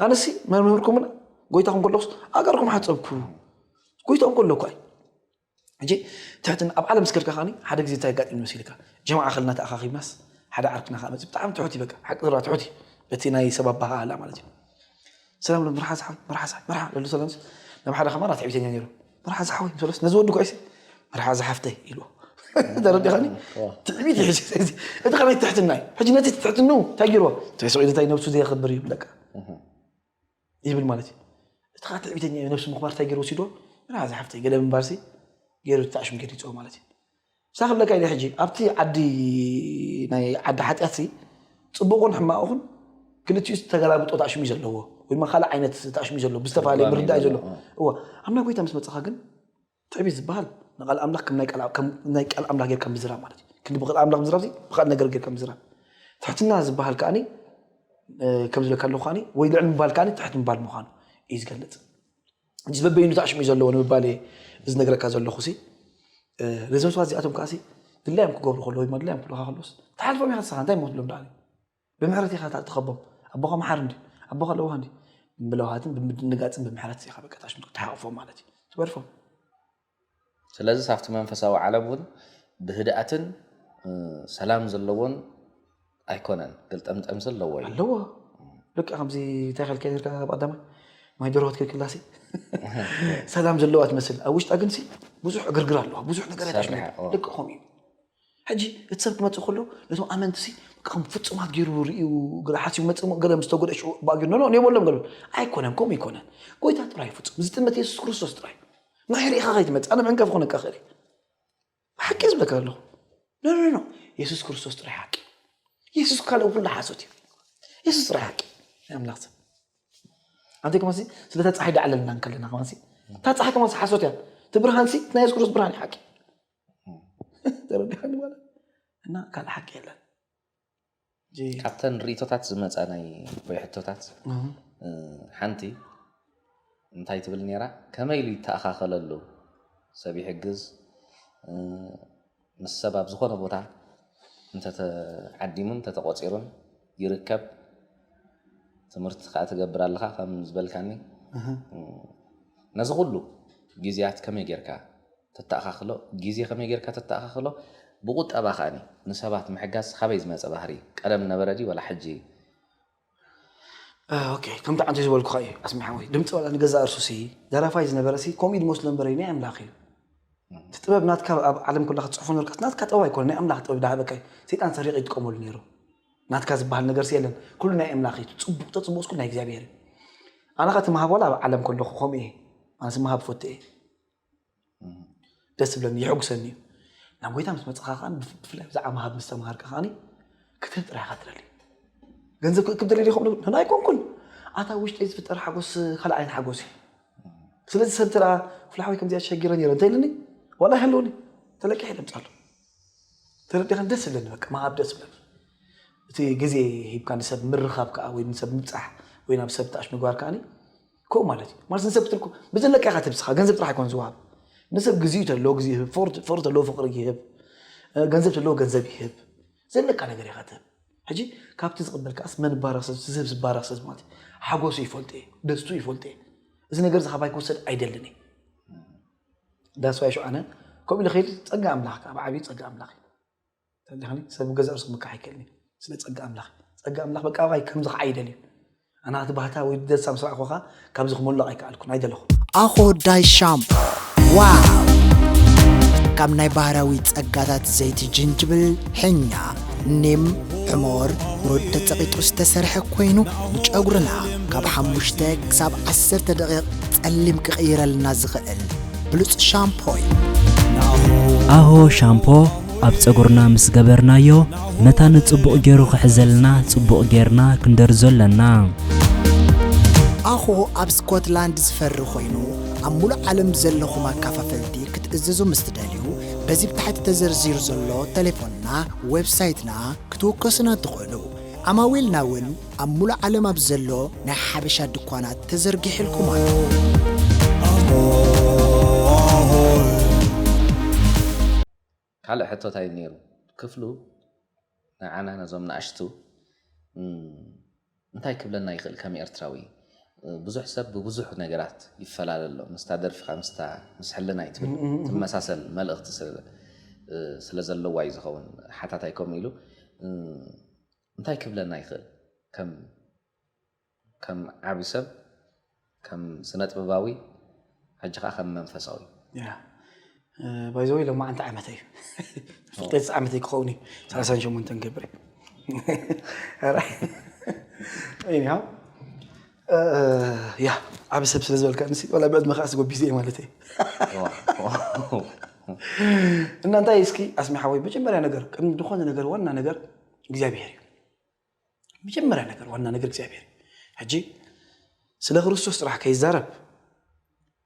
ኣነሲ መምህርኩምን ጎይታኹም ከለኹስ ኣገርኩም ሓፀብኩ። ጎይታኹም ከለኩ ኣይ ሕጂ ትሕትና ኣብ ዓለም ስከድካ ከዓኒ ሓደ ግዜ እንታይ ኣጋጢሙ መሲልካ ጀማዓ ከልና ተኣኻኺብናስ ሓደ ዓርክና ከዓ መፅእ ብጣዕሚ ትሑት እዩ በቃ ሓቂ ዝራ ትሑት እዩ። በቲ ናይ ሰብ ኣባሃህላ ማለት እዩ። ሰላም ሎ መርሓ ዝሓወይ መርሓ ዝሓወይ መርሓ ለሉ ሰላም ናብ ሓደ ከማራ ትዕቢተኛ ነይሩ። መርሓ ዝሓወይ ምስ በለስ ነዚ ወዲ ኩዕሲ መርሓ ዝሓፍተይ ኢልዎ። ተረዲኻኒ? ትዕቢት እዩ ሕጂ። እቲ ከመይ ትሕትና እዩ ሕጂ ነቲ ትሕትኑ እንታይ ገይርዎ? ተስዒ እንታይ ነብሱ ዘየኽብር እዩ በቃ ይብል ማለት እዩ። እቲ ከዓ ትዕቢተኛ እዩ ነብሱ ምኽባር እንታይ ገይሩ ወሲድዎ? ና ዝሓፍተይ ገለ ምንባርሲ ገይሩ ተኣሽም ገዲፅዎ ማለት እዩ። ሳብ ለካ ኢለ ሕጂ ኣብቲ ዓዲ ናይ ዓዲ ሓጢኣትሲ ፅቡቕን ሕማቕን ክልቲኡ ተገላብጦ ተኣሽሙ እዩ ዘለዎ ወይ ድማ ካልእ ዓይነት ተኣሽሙ እዩ ዘለዎ ብዝተፈላለየ ምርዳእ እዩ ዘለዎ። እዋ ኣብ ናይ ጎይታ ምስ መፅኻ ግን ትዕቢት ዝበሃል ንቃል ኣምላኽ ከም ናይ ቃል ኣምላኽ ጌርካ ምዝራብ ማለት እዩ። ክንዲ ብቃል ኣምላኽ ምዝራብ ብቃል ነገር ጌርካ ምዝራብ። ትሕትና ዝበሃል ከዓኒ ከም ዝብለካ ኣለኹ ከዓኒ ወይ ልዕል ምባል ከዓኒ ትሕት ምባል ምዃኑ እዩ ዝገልፅ። እዚ በበይኑ ተኣሽሙ እዩ ዘለዎ ንምባል እየ እዚ ነገረካ ዘለኹ ሲ ነዞም ሰባት እዚኣቶም ከዓሲ ድላዮም ክገብሩ ከለዉ ወይ ድማ ድላዮም ክብሉካ ከለውስ ትሓልፎም ኢኻ ንስኻ እንታይ ሞ ትብሎም ደኣ ብምሕረት ኢኻ ትኸቦም ኣቦኻ መሓር እንዲ ኣቦኻ ለዋህ እንዲ ብለውሃትን ብምድንጋፅን ብምሕረት ኢኻ በቃ ተሓቕፎም ማለት እዩ ትበርፎም። ስለዚ ሳብቲ መንፈሳዊ ዓለም እውን ብህድኣትን ሰላም ዘለዎን ኣይኮነን፣ ግልጠምጠም ዘለዎ እዩ። ኣለዎ። ልክዕ ከምዚ እንታይ ከልከ ነርካ ኣብ ቀዳማይ ማይ ደርሆ ትክልክላሲ ሰላም ዘለዋ ትመስል፣ ኣብ ውሽጣ ግን ሲ ብዙሕ ዕግርግር ኣለዋ፣ ብዙሕ ነገር ኣይታሽመ። ልክዕ ከምኡ እዩ። ሕጂ እቲ ሰብ ክመፅእ ከሎ ነቶም ኣመንቲ ሲ ከም ፍፁማት ገይሩ ርእዩ ገለ ሓሲቡ መፅእ ገለ ምስ ተጎደ ሽዑ ባእጊሩ ኖ ኖ የበሎም ገለ ኣይኮነን፣ ከምኡ ኣይኮነን። ጎይታ ጥራይ ፍፁም ዝጥመት የሱስ ክርስቶስ ጥራይ ምሕር ኢኻ ከይትመፅእ ኣነ ምዕንቀፍ ክኾነካ ክእል ብሓቂ ዝብለካ ኣለኹ። ኖ ኖ ኖ የሱስ ክርስቶስ ጥራይ ሓቂ። የሱስ ካልእ ኩሉ ሓሶት እዩ። የሱስ ጥራይ ሓቂ ናይ ኣምላኽ ሰብ። ኣንተ ከማሲ ስለታ ፀሓይ ዳዕለልና እንከለና ከማሲ እታ ፀሓይ ከማሲ ሓሶት እያ። እቲ ብርሃንሲ ናይ የሱስ ክርስቶስ ብርሃን እዩ ሓቂ። ተረዲኻኒ ማለት እና ካልእ ሓቂ የለን። ካብተን ርእቶታት ዝመፃ ናይ ወይ ሕቶታት ሓንቲ እንታይ ትብል ነይራ? ከመይ ኢሉ ይተኣኻኸለሉ? ሰብ ይሕግዝ፣ ምስ ሰብ ኣብ ዝኾነ ቦታ እንተተዓዲሙን እንተተቖፂሩን ይርከብ። ትምህርቲ ከዓ ትገብር ኣለኻ ከም ዝበልካኒ። ነዚ ኩሉ ግዜያት ከመይ ጌርካ ተተኣኻኽሎ? ግዜ ከመይ ጌርካ ተተኣኻኽሎ? ብቁጠባ ከኣኒ ንሰባት ምሕጋዝ ካበይ ዝመፀ ባህሪ? ቀደም ነበረ ድዩ ዋላ ሕጂ? ኦኬ ከምቲ ዓንተ ዝበልኩኻ እዩ ኣስሚ ሓወይ ድምፂ ዋላ ንገዛእ እርሱሲ ደራፋይ ዝነበረሲ ከምኡ ኢሉ መስሎ እምበር ናይ ኣምላኽ እዩ። እቲ ጥበብ ናትካ ኣብ ዓለም ኩላ ክትፅሕፎ ነበርካ ናትካ ጥበብ ኣይኮነ ናይ ኣምላኽ ጥበብ ዳሃበካ እዩ። ሰይጣን ሰሪቕ ይጥቀመሉ ነይሩ። ናትካ ዝበሃል ነገርሲ የለን። ኩሉ ናይ ኣምላኽ እዩ። ፅቡቕ ተፅቡቕ ስኩል ናይ እግዚኣብሔር እዩ። ኣነ ኸ ትምሃብ ዋላ ኣብ ዓለም ከለኹ ከምኡ እየ። ኣነስ ምሃብ ፈቱ እየ። ደስ ዝብለኒ የሐጉሰኒ እዩ። ናብ ጎይታ ምስ መፅኻ ከዓ ብፍላይ ብዛዕባ ምሃብ ምስ ተምሃርካ ከዓ ክትህብ ጥራይ ኢኻ ትደሊ። ገንዘብ ክእክብ ደሊ ዲኹም ንና ኣይኮንኩን። ኣታ ውሽጠይ ዝፍጠር ሓጎስ ካልእ ዓይነት ሓጎስ እዩ። ስለዚ ሰብ ተራ ፍላሕወይ ከምዚኣ ተሸጊረ ነይረ እንተ ኢልኒ ዋላ ይሃለውኒ ተለቂሐ ደምፃሉ። ተረዲኻን ደስ ዝብለኒ በቃ ምሃብ ደስ ዝብለኒ። እቲ ግዜ ሂብካ ንሰብ ምርኻብ ከዓ ወይ ንሰብ ምብፃሕ ወይ ናብ ሰብ ተኣሽ ምግባር ከዓኒ ከምኡ ማለት እዩ። ማለት ንሰብ ክትልኩ ብዘለካ ኢኻ ትህብ፣ ንስኻ ገንዘብ ጥራሕ ኣይኮን ዝወሃብ። ንሰብ ግዜኡ ተሎ ግዜ ይህብ፣ ፈሩ ተሎ ፍቕሪ ይህብ፣ ገንዘብ ተሎ ገንዘብ ይህብ። ዘለካ ነገር ኢኻ ትህብ። ሕጂ ካብቲ ዝቕበል ከዓስ መን ባረኽ ሰብ ዝህብ ዝባረኽ ሰብ ማለት እዩ። ሓጎሱ ይፈልጦ እዩ፣ ደስቱ ይፈልጦ እዩ። እዚ ነገር እዚ ካባይ ክውሰድ ኣይደልን እዩ። ዳስዋይ ሽዓነ ከምኡ ኢሉ ከይድ ጸጋ ኣምላኽ ከዓ ብዓብዩ ጸጋ ኣምላኽ እዩ። ተዲኻኒ ሰብ ገዛ ርሱ ምካሕ ኣይክእልኒ። ስለ ጸጋ ኣምላኽ ጸጋ ኣምላኽ በቃ ኣባይ ከምዚ ከዓ ኣይደልዩ። ኣና እቲ ባህታ ወይ ደሳ ምስ ረኣኹኻ ካብዚ ክመልቕ ኣይከኣልኩን ኣይደለኹ። ኣኾ ዳይ ሻምፖ ዋው! ካብ ናይ ባህራዊ ጸጋታት ዘይቲ ጅንጅብል፣ ሕኛ፣ ኒም፣ ዕሞር፣ ሩድ ተጸቒጡ ዝተሰርሐ ኮይኑ ንጨጉርና ካብ ሓሙሽተ ክሳብ ዓሰርተ ደቂቕ ጸሊም ክቕይረልና ዝኽእል ብሉጽ ሻምፖ እዩ። ኣሆ ሻምፖ ኣብ ጸጉርና ምስ ገበርናዮ መታን ጽቡቕ ገይሩ ክሕዘልና ጽቡቕ ጌርና ክንደርዞ ኣለና። ኣኾ ኣብ ስኮትላንድ ዝፈሪ ኮይኑ ኣብ ሙሉእ ዓለም ዘለኹም ኣካፋፈልቲ ክትእዝዙ ምስ ትደልዩ በዚ ብታሕቲ ተዘርዚሩ ዘሎ ቴሌፎንና ዌብሳይትና ክትውከሱና ትኽእሉ። ዓማዊልና እውን ኣብ ሙሉእ ዓለም ኣብ ዘሎ ናይ ሓበሻ ድኳናት ተዘርጊሕልኩም ኣሎ። ካልእ ሕቶታይ ነይሩ ክፍሉ ንዓና ነዞም ንኣሽቱ እንታይ ክብለና ይኽእል ከም ኤርትራዊ? ብዙሕ ሰብ ብብዙሕ ነገራት ይፈላለ ኣሎ። ምስታ ደርፍኻ ምስታ ምስ ሕልና ይትብል ትመሳሰል መልእኽቲ ስለ ዘለዋ እዩ ዝኸውን። ሓታታይ ከምኡ ኢሉ እንታይ ክብለና ይኽእል ከም ከም ዓቢ ሰብ ከም ስነጥበባዊ ሕጂ ከዓ ከም መንፈሳዊ ባይዘወይ ሎማዓንቲ ዓመተይ እዩ ፍልጠት ዓመተይ ክኸውን እዩ ሰላሳን ሸሞንተን ገብር ያ ዓቢ ሰብ ስለ ዝበልካ ንስ ወላ ብዕድመ ከዓ ስጎቢዘ ማለት እዩ እና እንታይ እስኪ ኣስሚሓወይ መጀመርያ ነገር ቅድሚ ዝኾነ ነገር ዋና ነገር እግዚኣብሔር እዩ መጀመርያ ነገር ዋና ነገር እግዚኣብሔር ሕጂ ስለ ክርስቶስ ጥራሕ ከይዛረብ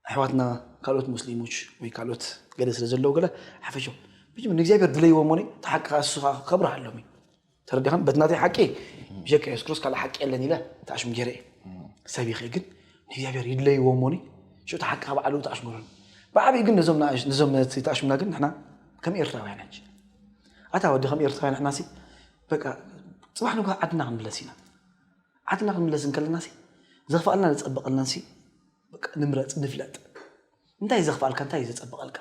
ኣሕዋትና ካልኦት ሙስሊሞች ወይ ካልኦት ገለ ስለ ዘለዉ ገለ ሓፈሾም መጀመር ንእግዚኣብሔር ድለይዎ እሞኒ ተሓቂ እሱ ከብርሃሎም እዩ ተረዲኻን በቲ ናተይ ሓቂ ብጀካ የሱስ ክርስቶስ ካልእ ሓቂ የለን ኢለ ተኣሽም ገይረ እየ ሰብ ኢኸ ግን ንእግዚኣብሔር ይድለይዎ እሞኒ ሽኡ ተሓቂ ካብ ዓሉ ተኣሽም ገይሮም ብዓብይ ግን ነዞም ነዞም ተኣሽምና ግን ንሕና ከም ኤርትራውያን ሕጂ ኣታ ወዲ ከም ኤርትራውያን ንሕና ሲ በቃ ጽባሕ ንግሆ ዓድና ክንምለስ ኢና ዓድና ክንምለስ እንከለና ሲ ዘኽፍኣልና ዘጸበቐልና ሲ በቃ ንምረጽ ንፍለጥ እንታይ ዘኽፍኣልካ እንታይ ዘጸበቐልካ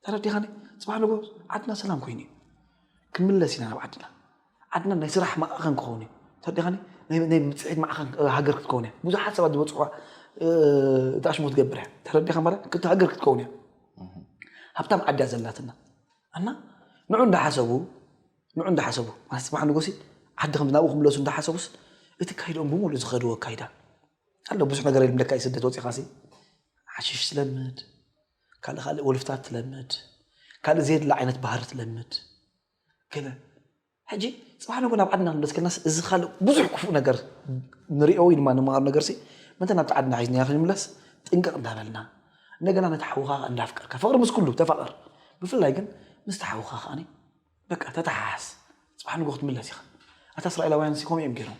ተረዲኻኒ ጽባሕ ንግሆ ዓድና ሰላም ኮይኑ እዩ ክንምለስ ኢና ናብ ዓድና ዓድና ናይ ስራሕ ማእኸን ክኸውን እዩ ተረዲኻኒ ናይ ምፅሒት ማእኸን ሃገር ክትከውን እያ ብዙሓት ሰባት ዝበፅሑ እታ ሽሙ ትገብር እያ ተረዲኻ ማለት ክቲ ሃገር ክትከውን እያ ሃብታም ዓዲ እያ ዘላትና እና ንዑ እንዳሓሰቡ ንዑ እንዳሓሰቡ ማለት ፅባሕ ንጎሲ ዓዲ ከም ናብኡ ክምለሱ እንዳሓሰቡስ እቲ ካይድኦም ብምሉእ ዝኸድዎ ኣካይዳ ኣሎ ብዙሕ ነገር የልምለካ እዩ ስደት ወፂኻሲ ሓሽሽ ትለምድ ካልእ ካልእ ወልፍታት ትለምድ ካልእ ዘየድላ ዓይነት ባህሪ ትለምድ ገለ ሕጂ ፅባሕ ንጎ ናብ ዓድና ክንደስ ከልናስ እዚ ካልእ ብዙሕ ክፉእ ነገር ንሪኦ ወይ ድማ ንመሃር ነገር ሲ ምንተ ናብቲ ዓድና ሒዝናዮ ክንምለስ ጥንቅቕ እንዳበልና እንደገና ነቲ ሓውኻ እንዳፍቀርካ ፍቕሪ ምስ ኩሉ ተፋቐር ብፍላይ ግን ምስቲ ሓውኻ ከዓኒ በቃ ተተሓሓስ ፅባሕ ንጎ ክትምለስ ኢኻ ኣታ እስራኤላውያን ሲ ከምኡ እዮም ገይሮም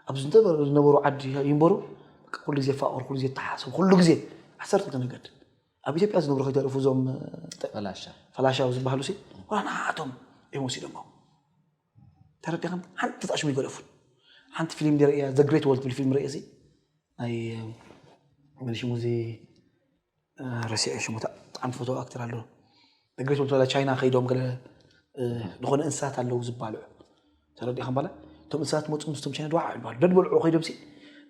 ኣብዚ ዝነበሩ ዓዲ ይንበሩ ኩሉ ግዜ ፋቕር ኩሉ ግዜ ተሓሓሰቡ ኩሉ ግዜ ዓሰርተ ነገድ ኣብ ኢትዮጵያ ዝነብሩ ከይተረፉ እዞም ፈላሻ ፈላሻ ዝበሃሉ ሲ ዋላ ንዓቶም እዮም ወሲዶሞ ተረዲኻን ሓንቲ ተጣሽሙ ይገደፉን ሓንቲ ፊልም ሪእያ ዘግሬት ወል ትብል ፊልም ሪእያ ሲ ናይ መን ሽሙ እዚ ረሲዐ ሽሙ ብጣዕሚ ፈቶ ኣክተር ኣሎ ዘግሬት ወል ትበላ ቻይና ከይዶም ገለ ዝኾነ እንስሳት ኣለዉ ዝባልዑ ተረዲኻ ባላ እቶም እንስሳት መፁ ምስቶም ቻይና ድዋዕ ይባሉ ደድበልዑ ከይዶም ሲ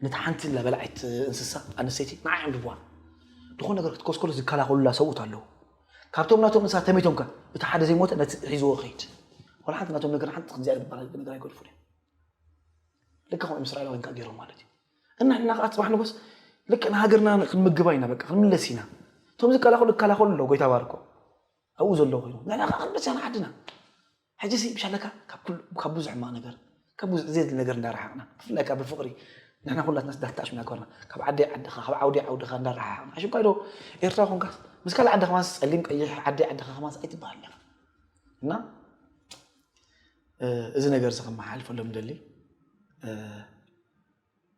ነቲ ሓንቲ ለበላዒት እንስሳ ኣንስተይቲ ንዓ እዮም ድዋ ዝኾነ ነገር ክትኮስኮሉ ዝከላኸሉላ ሰብኡት ኣለዉ ካብቶም ናቶም እንስሳት ተመይቶም ከ እቲ ሓደ ዘይሞተ ነቲ ሒዝዎ ከይድ ወላ ሓንቲ ናቶም ነገር ሓንቲ ከምዚኣ ዝበሃል ነገር ኣይገድፉን እዮም ልካ ከምኦም እስራኤላውያን ከዓ ገይሮም ማለት እዩ እና ንሕና ከዓ ፅባሕ ንጎስ ልክዕ ንሃገርና ክንምግባ ኢና በቃ ክንምለስ ኢና እቶም ዝከላኸሉ ይከላኸሉ ኣለዉ ጎይታ ባርኮ ኣብኡ ዘለዉ ኮይኑ ንሕና ከዓ ክንመፅያ ንዓድና ሕጂ ሲ ብሻለካ ካብ ብዙሕ ሕማቕ ነገር ካብ ብዙሕ ዘየድሊ ነገር እንዳረሓቕና ብፍላይ ካብ ብፍቕሪ ንሕና ኩላትና ስዳት ተኣሽምና ገበርና ካብ ዓደይ ዓድኻ ካብ ዓውደይ ዓውድኻ እንዳረሓሓቕና ኣሽምካ ዶ ኤርትራ ኮንካ ምስ ካልእ ዓዲ ከማንስ ፀሊም ቀይሕ ዓደይ ዓድኻ ከማንስ ኣይትበሃል ኣለኻ እና እዚ ነገር እዚ ከመሓልፈሎም ደሊ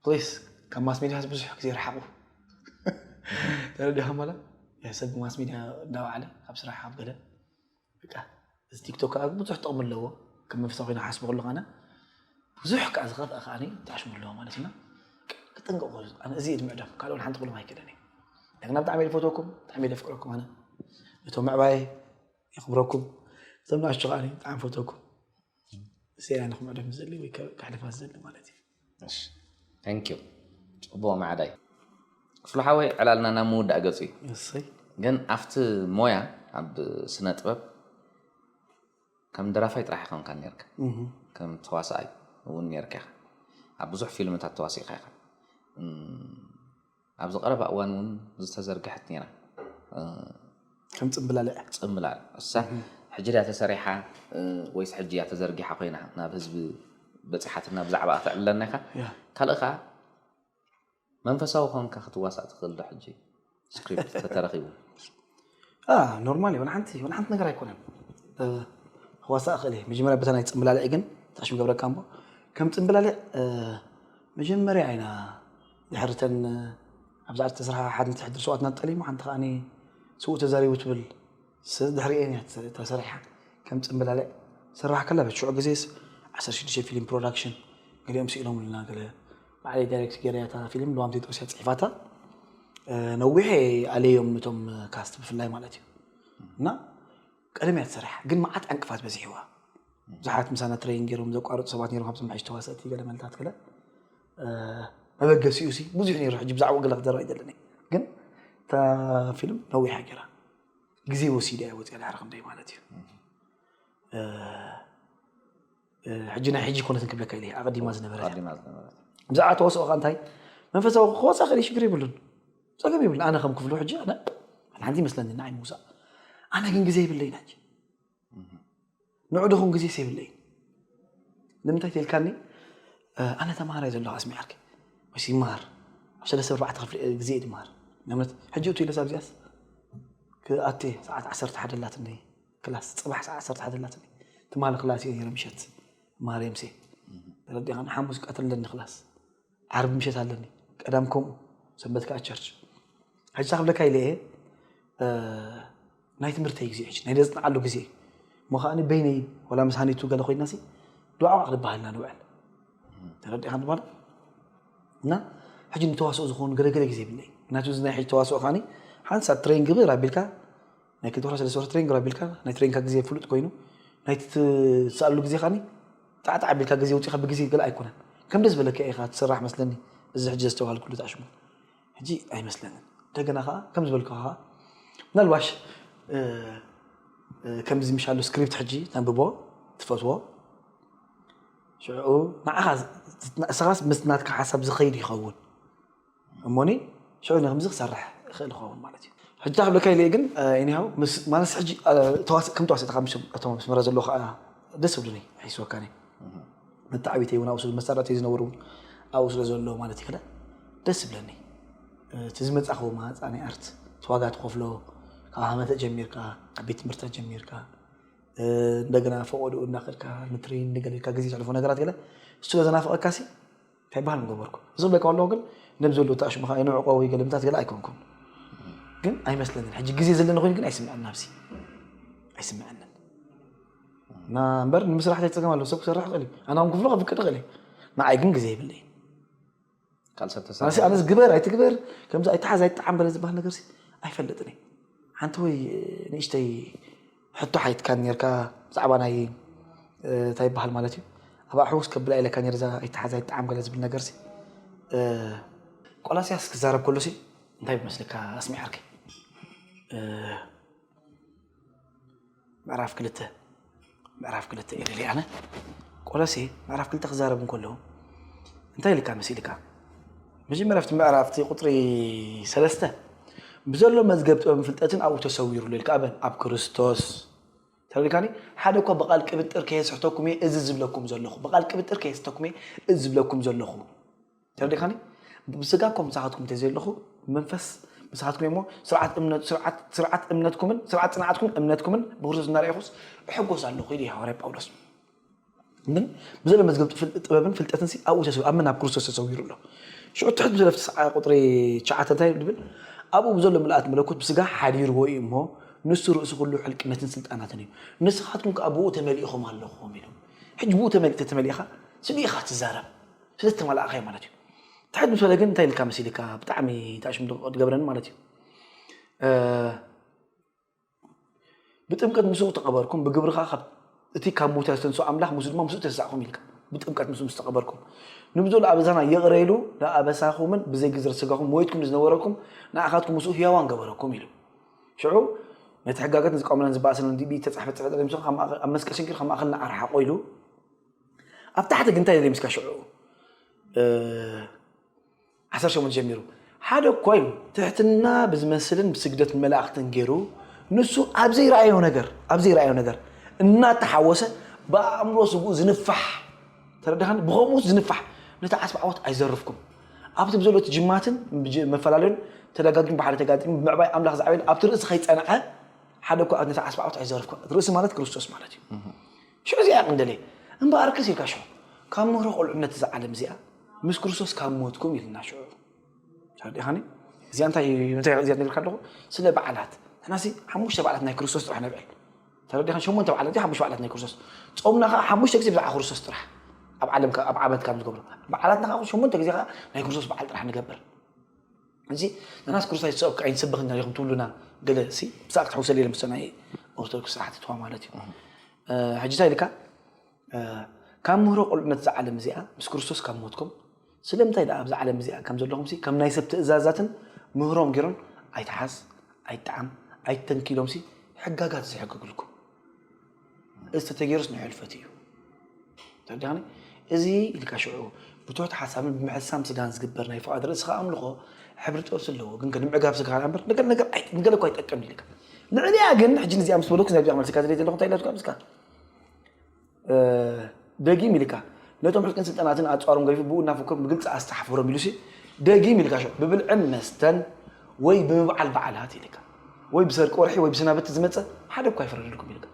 ፕሊስ ካብ ማስ ሚድያ ብዙሕ ግዜ ረሓቑ። ተረዲኻ ማላ ሰብ ማስ ሚድያ እንዳባዕለ ካብ ስራሕ ካብ ገለ በቃ እዚ ቲክቶክ ከዓ ብዙሕ ጥቕሚ ኣለዎ። ከም መንፈሳዊ ኮይና ሓስቡ ከለኹ ኣነ ብዙሕ ከዓ ዝኸፍአ ከዓ ተዓሽሙ ኣለዎ ማለት ኢና። ክጥንቀቑ ኣነ እዚ እየ ዝምዕዶም ካልኦን ሓንቲ ክብሎም ኣይክእልን እየ። እንደገና ብጣዕሚ እየ ዝፈትወኩም ብጣዕሚ እየ ዘፍቅረኩም ኣነ እቶም ምዕባየ የኽብረኩም እቶም ንኣሽቱ ከዓ ብጣዕሚ ፈትወኩም። እዚኣ ንክምዕዶም ዝደሊ ወይ ከሕልፋ ዝደሊ ማለት እዩ። Thank you። ፅቡቕ ማዕዳይ ክፍሉ ሓወይ ዕላልና ናብ ምውዳእ ገፁ እዩ። እሰይ ግን ኣብቲ ሞያ ኣብ ስነ ጥበብ ከም ደራፋይ ጥራሕ ይኸንካ ነርካ ከም ተዋሳኣይ እውን ነርካ ኢኻ ኣብ ብዙሕ ፊልምታት ተዋሲእካ ኢኻ ኣብዚ ቀረባ እዋን እውን ዝተዘርግሐት ነራ ከም ፅምብላልዕ ፅምብላል እሳ ሕጂ ድያ ተሰሪሓ ወይስ ሕጂ እያ ተዘርጊሓ ኮይና ናብ ህዝቢ በፂሓትና ብዛዕባ ተዕልለና ኢኻ ካልእ ከዓ መንፈሳዊ ኮንካ ክትዋሳእ ትኽእል ዶ ሕጂ ስክሪፕት ተተረኺቡ ኖርማል እዩ ሓንቲ ሓንቲ ነገር ኣይኮነን ክዋሳእ እኽእል እየ መጀመርያ በታ ናይ ፅምብላልዕ ግን ታሽ ምገብረካ እሞ ከም ፅምብላልዕ መጀመርያ ኢና ድሕርተን ኣብዛ ዓዲ ተስርሓ ሓንቲ ሕድሪ ሰዋትና ጠሊሙ ሓንቲ ከዓኒ ስውእ ተዛሪቡ ትብል ድሕሪኤን እያ ተሰሪሓ ከም ፅምብላልዕ ስራሕ ከላ በቲ ሽዑ ግዜስ ዓሰርተ ሽዱሽተ ፊልም ፕሮዳክሽን ገሊኦም ስኢሎምልና ገለ ባዕለይ ዳይሬክት ገይረያ እታ ፊልም ልዋም ቴድሮስ እያ ፅሒፋታ ነዊሐ ኣለዮም እቶም ካስት ብፍላይ ማለት እዩ እና ቀደም እያ ትሰርሕ ግን መዓት ዕንቅፋት በዚሕዋ ብዙሓት ምሳና ትሬን ገይሮም ዘቋረፁ ሰባት ነይሮም ካብዞም ሕጂ ተዋሰእቲ ገለ መልታት ገለ መበገሲኡ ሲ ብዙሕ ነይሩ ሕጂ ብዛዕባ ገለ ክዘረብ ኣይደለኒ ግን እታ ፊልም ነዊሓ ገይራ ግዜ ወሲዳ እያ ወፅያ ድሕሪ ክንደይ ማለት እዩ ሕጂ ናይ ሕጂ ኮነትን ክብለካ ኢለ ኣቐዲማ ዝነበረ ኣዲማ ዝነበረት ብዛዕባ ተዋስኦ ከ እንታይ መንፈሳዊ ክወፃ ክእል ሽግር የብሉን ፀገም የብሉን ኣነ ከም ክፍሉ ሕጂ ኣነ ሓንቲ ይመስለኒ ንዓይ ምውፃእ ኣነ ግን ግዜ የብለይን ሕጂ ንዑ ድኹም ግዜ የብለይን ንምንታይ ተልካኒ ኣነ ተማሃራይ ዘለኹ ኣስሚዓርኪ ወይስ ይመሃር ኣብ ሰለስተ ኣርባዕተ ክፍሊ ግዜ ድመሃር ንኣብነት ሕጂ እቱ ኢለስ ኣብዚኣስ ክኣቴ ሰዓት ዓሰርተ ሓደ ኣላትኒ ክላስ ፅባሕ ሰዓት ዓሰርተ ሓደ ኣላትኒ ትማሊ ክላስ እየ ነይረ ምሸት ማርያምሴ ተረዲኻ ንሓሙስ ቀትሪ ኣለኒ ክላስ ዓርቢ ምሸት ኣለኒ ቀዳም ከምኡ ሰንበት ከዓ ቸርች ሕጂ ክብለካ ኢለ እየ ናይ ትምህርተይ ግዜ ሕጂ ናይ ዘፅንዓሉ ግዜ እሞ ከዓ በይነይ ወላ ምስ ሃኒቱ ገለ ኮይና ሲ ድዋዕዋዕ ክልበሃልና ንውዕል ተረዲኻ ንባል እና ሕጂ ንተዋስኦ ዝኾኑ ገለገለ ግዜ የብለይ ምክንያቱ እዚ ናይ ሕጂ ተዋስኦ ከዓ ሓንሳብ ትሬን ግብር ኣቢልካ ናይ ክልተ ወርሒ ሰለስተ ወርሒ ትሬን ግብር ኣቢልካ ናይ ትሬንካ ግዜ ፍሉጥ ኮይኑ ናይ ትስኣሉ ግዜ ከዓ ጣዕጣዕ ኣቢልካ ግዜ ውፅኢካ ብግዜ ገለ ኣይኮነን ከም ደስ በለካ ኢኻ ትስራሕ መስለኒ እዚ ሕጂ ዘስተውሃልኩሉ ተኣሽሙ ሕጂ ኣይመስለንን እንደገና ከዓ ከም ዝበልካ ከዓ ምናልባሽ ከምዚ ምሻሉ ስክሪፕት ሕጂ ተንብቦ ትፈትዎ ሽዑ ንዓኻ እስኻስ ምስ ናትካ ሓሳብ ዝኸይድ ይኸውን እሞኒ ሽዑ ንክምዚ ክሰርሕ ይኽእል ይኸውን ማለት እዩ ሕጂ ክብለካ ኢለ ግን ኒሃው ማለት ሕጂ ከም ተዋስእካ እቶም መስመራ ዘለዉ ከዓ ደስ ብሉኒ ሒስወካኒ መተዓቢተይ እውን ኣብኡ መሳርሕተይ ዝነበሩ እውን ኣብኡ ስለ ዘሎ ማለት ይክእል ደስ ይብለኒ እቲ ዝመፃኸዎ ማፃ ናይ ኣርት እቲ ዋጋ ትኸፍሎ ካብ ሃመተ ጀሚርካ ካብ ቤት ትምህርትታት ጀሚርካ እንደገና ፈቆድኡ እናኸድካ ንትሬን ንገለ ኢልካ ግዜ ዘሕልፎ ነገራት ገለ እሱ ስለ ዘናፍቐካ ሲ እንታይ በሃል ምገበርኩ እዚ ክብለካ ኣለኹ ግን ነብ ዘለዉ ተኣሽሙ ከዓ የንዕቆ ወይ ገለምታት ገለ ኣይኮንኩን ግን ኣይመስለንን ሕጂ ግዜ ዘለኒ ኮይኑ ግን ኣይስምዐን ናብሲ ኣይስምዐንን እና እምበር ንምስራሕ እንታይ ፀገም ኣለዎ ሰብ ክሰርሕ ይኽእል እዩ ኣነ ከም ክፍሎ ከፍቅድ ይኽእል እዩ ንዓይ ግን ግዜ የብለይ ካልሰብ ተሳ ኣነስ ኣነስ ግበር ኣይትግበር ከምዚ ኣይትሓዝ ኣይትጣዓም በለ ዝበሃል ነገር ሲ ኣይፈልጥን እየ ሓንቲ ወይ ንእሽተይ ሕቶ ሓይትካ ነርካ ብዛዕባ ናይ እንታይ ይበሃል ማለት እዩ ኣብ ኣሕውስ ከብላ ኢለካ ነር እዛ ኣይትሓዝ ኣይትጣዓም ገለ ዝብል ነገር ሲ ቆላሲያስ ክዛረብ ከሎ ሲ እንታይ ብመስልካ ኣስሚዓርከይ ምዕራፍ ክልተ ምዕራፍ ክልተ እየ ደልየ ኣነ ቆሎሴ ምዕራፍ ክልተ ክዛረብ እንከሎ እንታይ ኢልካ መሲልካ መጀመርያ ኣብቲ ምዕራፍ እቲ ቁፅሪ ሰለስተ ብዘሎ መዝገብ ጥበብን ፍልጠትን ኣብኡ ተሰዊሩ ኣሎ ኢልካ ኣበን ኣብ ክርስቶስ ተረዲካኒ ሓደ እኳ ብቃል ቅብጥር ከየስሕተኩም እየ እዚ ዝብለኩም ዘለኹ ብቃል ቅብጥር ከየስሕተኩም እየ እዚ ዝብለኩም ዘለኹ ተረዲኻኒ ብስጋ እኮ ምሳኻትኩም እንተዘይ ኣለኹ ብመንፈስ ምሳኻትኩም እሞ ስርዓት እምነትኩምን ስርዓት ፅንዓትኩም እምነትኩምን ብክርስቶስ እናረእኹስ እሕጎስ ኣለኹ ኢሉ ሃዋርያ ጳውሎስ ግን ብዘሎ መዝገብ ጥፍል- ጥበብን ፍልጠትን ሲ ኣብኡ ተሰው ኣብ መን ኣብ ክርስቶስ ተሰዊሩ ኣሎ። ሽዑ ትሕት ብዘለፍቲ ሰዓ ቁጥሪ ትሽዓተ እንታይ ድብል? ኣብኡ ብዘሎ ምልኣት መለኮት ብስጋ ሓዲርዎ እዩ እሞ፣ ንሱ ርእሲ ኩሉ ሕልቅነትን ስልጣናትን እዩ። ንስኻትኩም ከኣ ብኡ ተመሊእኹም ኣለኹም ኢሉ። ሕጂ ብኡ ተመሊእ ተመሊእኻ ስለ ኢኻ ትዛረብ፣ ስለ ዝተመላእኻ እዩ ማለት እዩ። ትሕት ምስ በለ ግን እንታይ ኢልካ መሲልካ? ብጣዕሚ ታሽም ድገብረን ማለት እዩ። ብጥምቀት ምስኡ ተቐበርኩም፣ ብግብርኻ ካብ እቲ ካብ ምዉታት ዝተንስኦ ኣምላኽ ምስኡ ድማ ምስኡ ተንሳእኹም ኢልካ። ብጥምቀት ምስኡ ምስ ተቐበርኩም፣ ንብዙ ለኣበሳና ይቕረ ኢሉ ለኣበሳኹምን ብዘይ ግዝረት ስጋኹም ሞይትኩም ዝነበረኩም ንኣኻትኩም ምስኡ ህያዋን ገበረኩም ኢሉ። ሽዑ ነቲ ሕጋገት ንዝቃወመናን ዝበኣሰናን ዲቢ ተጻሕፈ ጽሕፈት ለምሶ ኣብ መስቀል ሸንኪር ካብ ማእኸልና ኣርሓቆ ኢሉ ኣብ ታሕቲ ግን እንታይ ኢለ ምስካ ሽዑ ዓሰርተ ሸሞንተ ጀሚሩ ሓደ እኳ እዩ ትሕትና ብዝመስልን ብስግደት ንመላእኽትን ገይሩ ንሱ ኣብ ዘይረኣዮ ነገር ኣብ ዘይረኣዮ ነገር እናተሓወሰ ብኣእምሮ ስብኡ ዝንፋሕ ተረዳኻኒ ብኸምኡ ዝንፋሕ ነቲ ዓስቢ ዓወት ኣይዘርፍኩም ኣብቲ ብዘሎ እቲ ጅማትን ብጅ- መፈላለዩን ተደጋጊሙ ብሓደ ተጋጢሙ ብምዕባይ ኣምላኽ ዝዓበየሉ ኣብቲ ርእሲ ከይጸንዐ ሓደ እኳ ነቲ ዓስቢ ዓወት ኣይዘርፍኩም ርእሲ ማለት ክርስቶስ ማለት እዩ ሽዑ እዚኣ ቅንደለይ እምበኣር ክስ ኢልካ ሽዑ ካብ ምህሮ ቁልዕነት እዛ ዓለም እዚኣ ምስ ክርስቶስ ካብ ሞትኩም ኢልና ሽዑ ተረዲኻኒ እዚኣ እንታይ እንታይ እዚኣ ነግርካ ኣለኹ ስለ በዓላት ንሕናሲ ሓሙሽተ በዓላት ናይ ክርስቶስ ጥራሕ ነብዕል ተረዲኻኒ ሸሞንተ በዓላት ሓሙሽተ በዓላት ናይ ክርስቶስ ጾምና ከዓ ሓሙሽተ ግዜ ብዛዕባ ክርስቶስ ጥራሕ ኣብ ዓለም ኣብ ዓመት ካብ ዝገብሩ በዓላትና ከዓ ሸሞንተ ግዜ ከዓ ናይ ክርስቶስ በዓል ጥራሕ ንገብር እዚ ንሕናስ ክርስቶስ ኣይትሰብክ ኣይንሰብኽን ኢና ኢኹም ትብሉና ገለ ሲ ብሳዕ ክትሕውሰሉ ኢለ ምስቶ ናይ ኦርቶዶክስ ስርዓት ትዋ ማለት እዩ ሕጂ እንታይ ኢልካ ካብ ምህሮ ቁልዕነት እዛ ዓለም እዚኣ ምስ ክርስቶስ ካብ ሞትኩም ስለምንታይ ደኣ ኣብዛ ዓለም እዚኣ ከም ዘለኹም ሲ ከም ናይ ሰብ ትእዛዛትን ምህሮም ገይሮም ኣይትሓዝ ኣይትጠዓም ኣይትተንኪሎም ሲ ሕጋጋት ዝሕግግልኩም እዚ ተተገይሩስ ናይ ሕልፈት እዩ ተረዲኻኒ እዚ ኢልካ ሽዑ ብትሑት ሓሳብን ብምሕሳም ስጋን ዝግበር ናይ ፍቓድ ርእስኻ ኣምልኾ ሕብሪ ጥበብ ኣለዎ ግን ንምዕጋብ ስጋ እምበር ነገር ነገር ኣይ- ንገለ እኳ ኣይጠቅም ኢልካ ንዕሊያ ግን ሕጂ ንዚኣ ምስ በለኩ ናብዚኣ መልስካ ዝደይ ዘለኹ እንታይ ኢላትካ ምስካ ደጊም ኢልካ ነቶም ሕልቅን ስልጠናትን ኣፅዋሮም ገይፉ ብኡ እናፈከሩ ብግልፂ ኣስተሓፈሮም ኢሉሲ ደጊም ኢልካ ሸ ብብልዕን መስተን ወይ ብምብዓል በዓላት ኢልካ ወይ ብሰርቂ ወርሒ ወይ ብሰናበቲ ዝመፀ ሓደ እኳ ይፈረደልኩም ኢልካ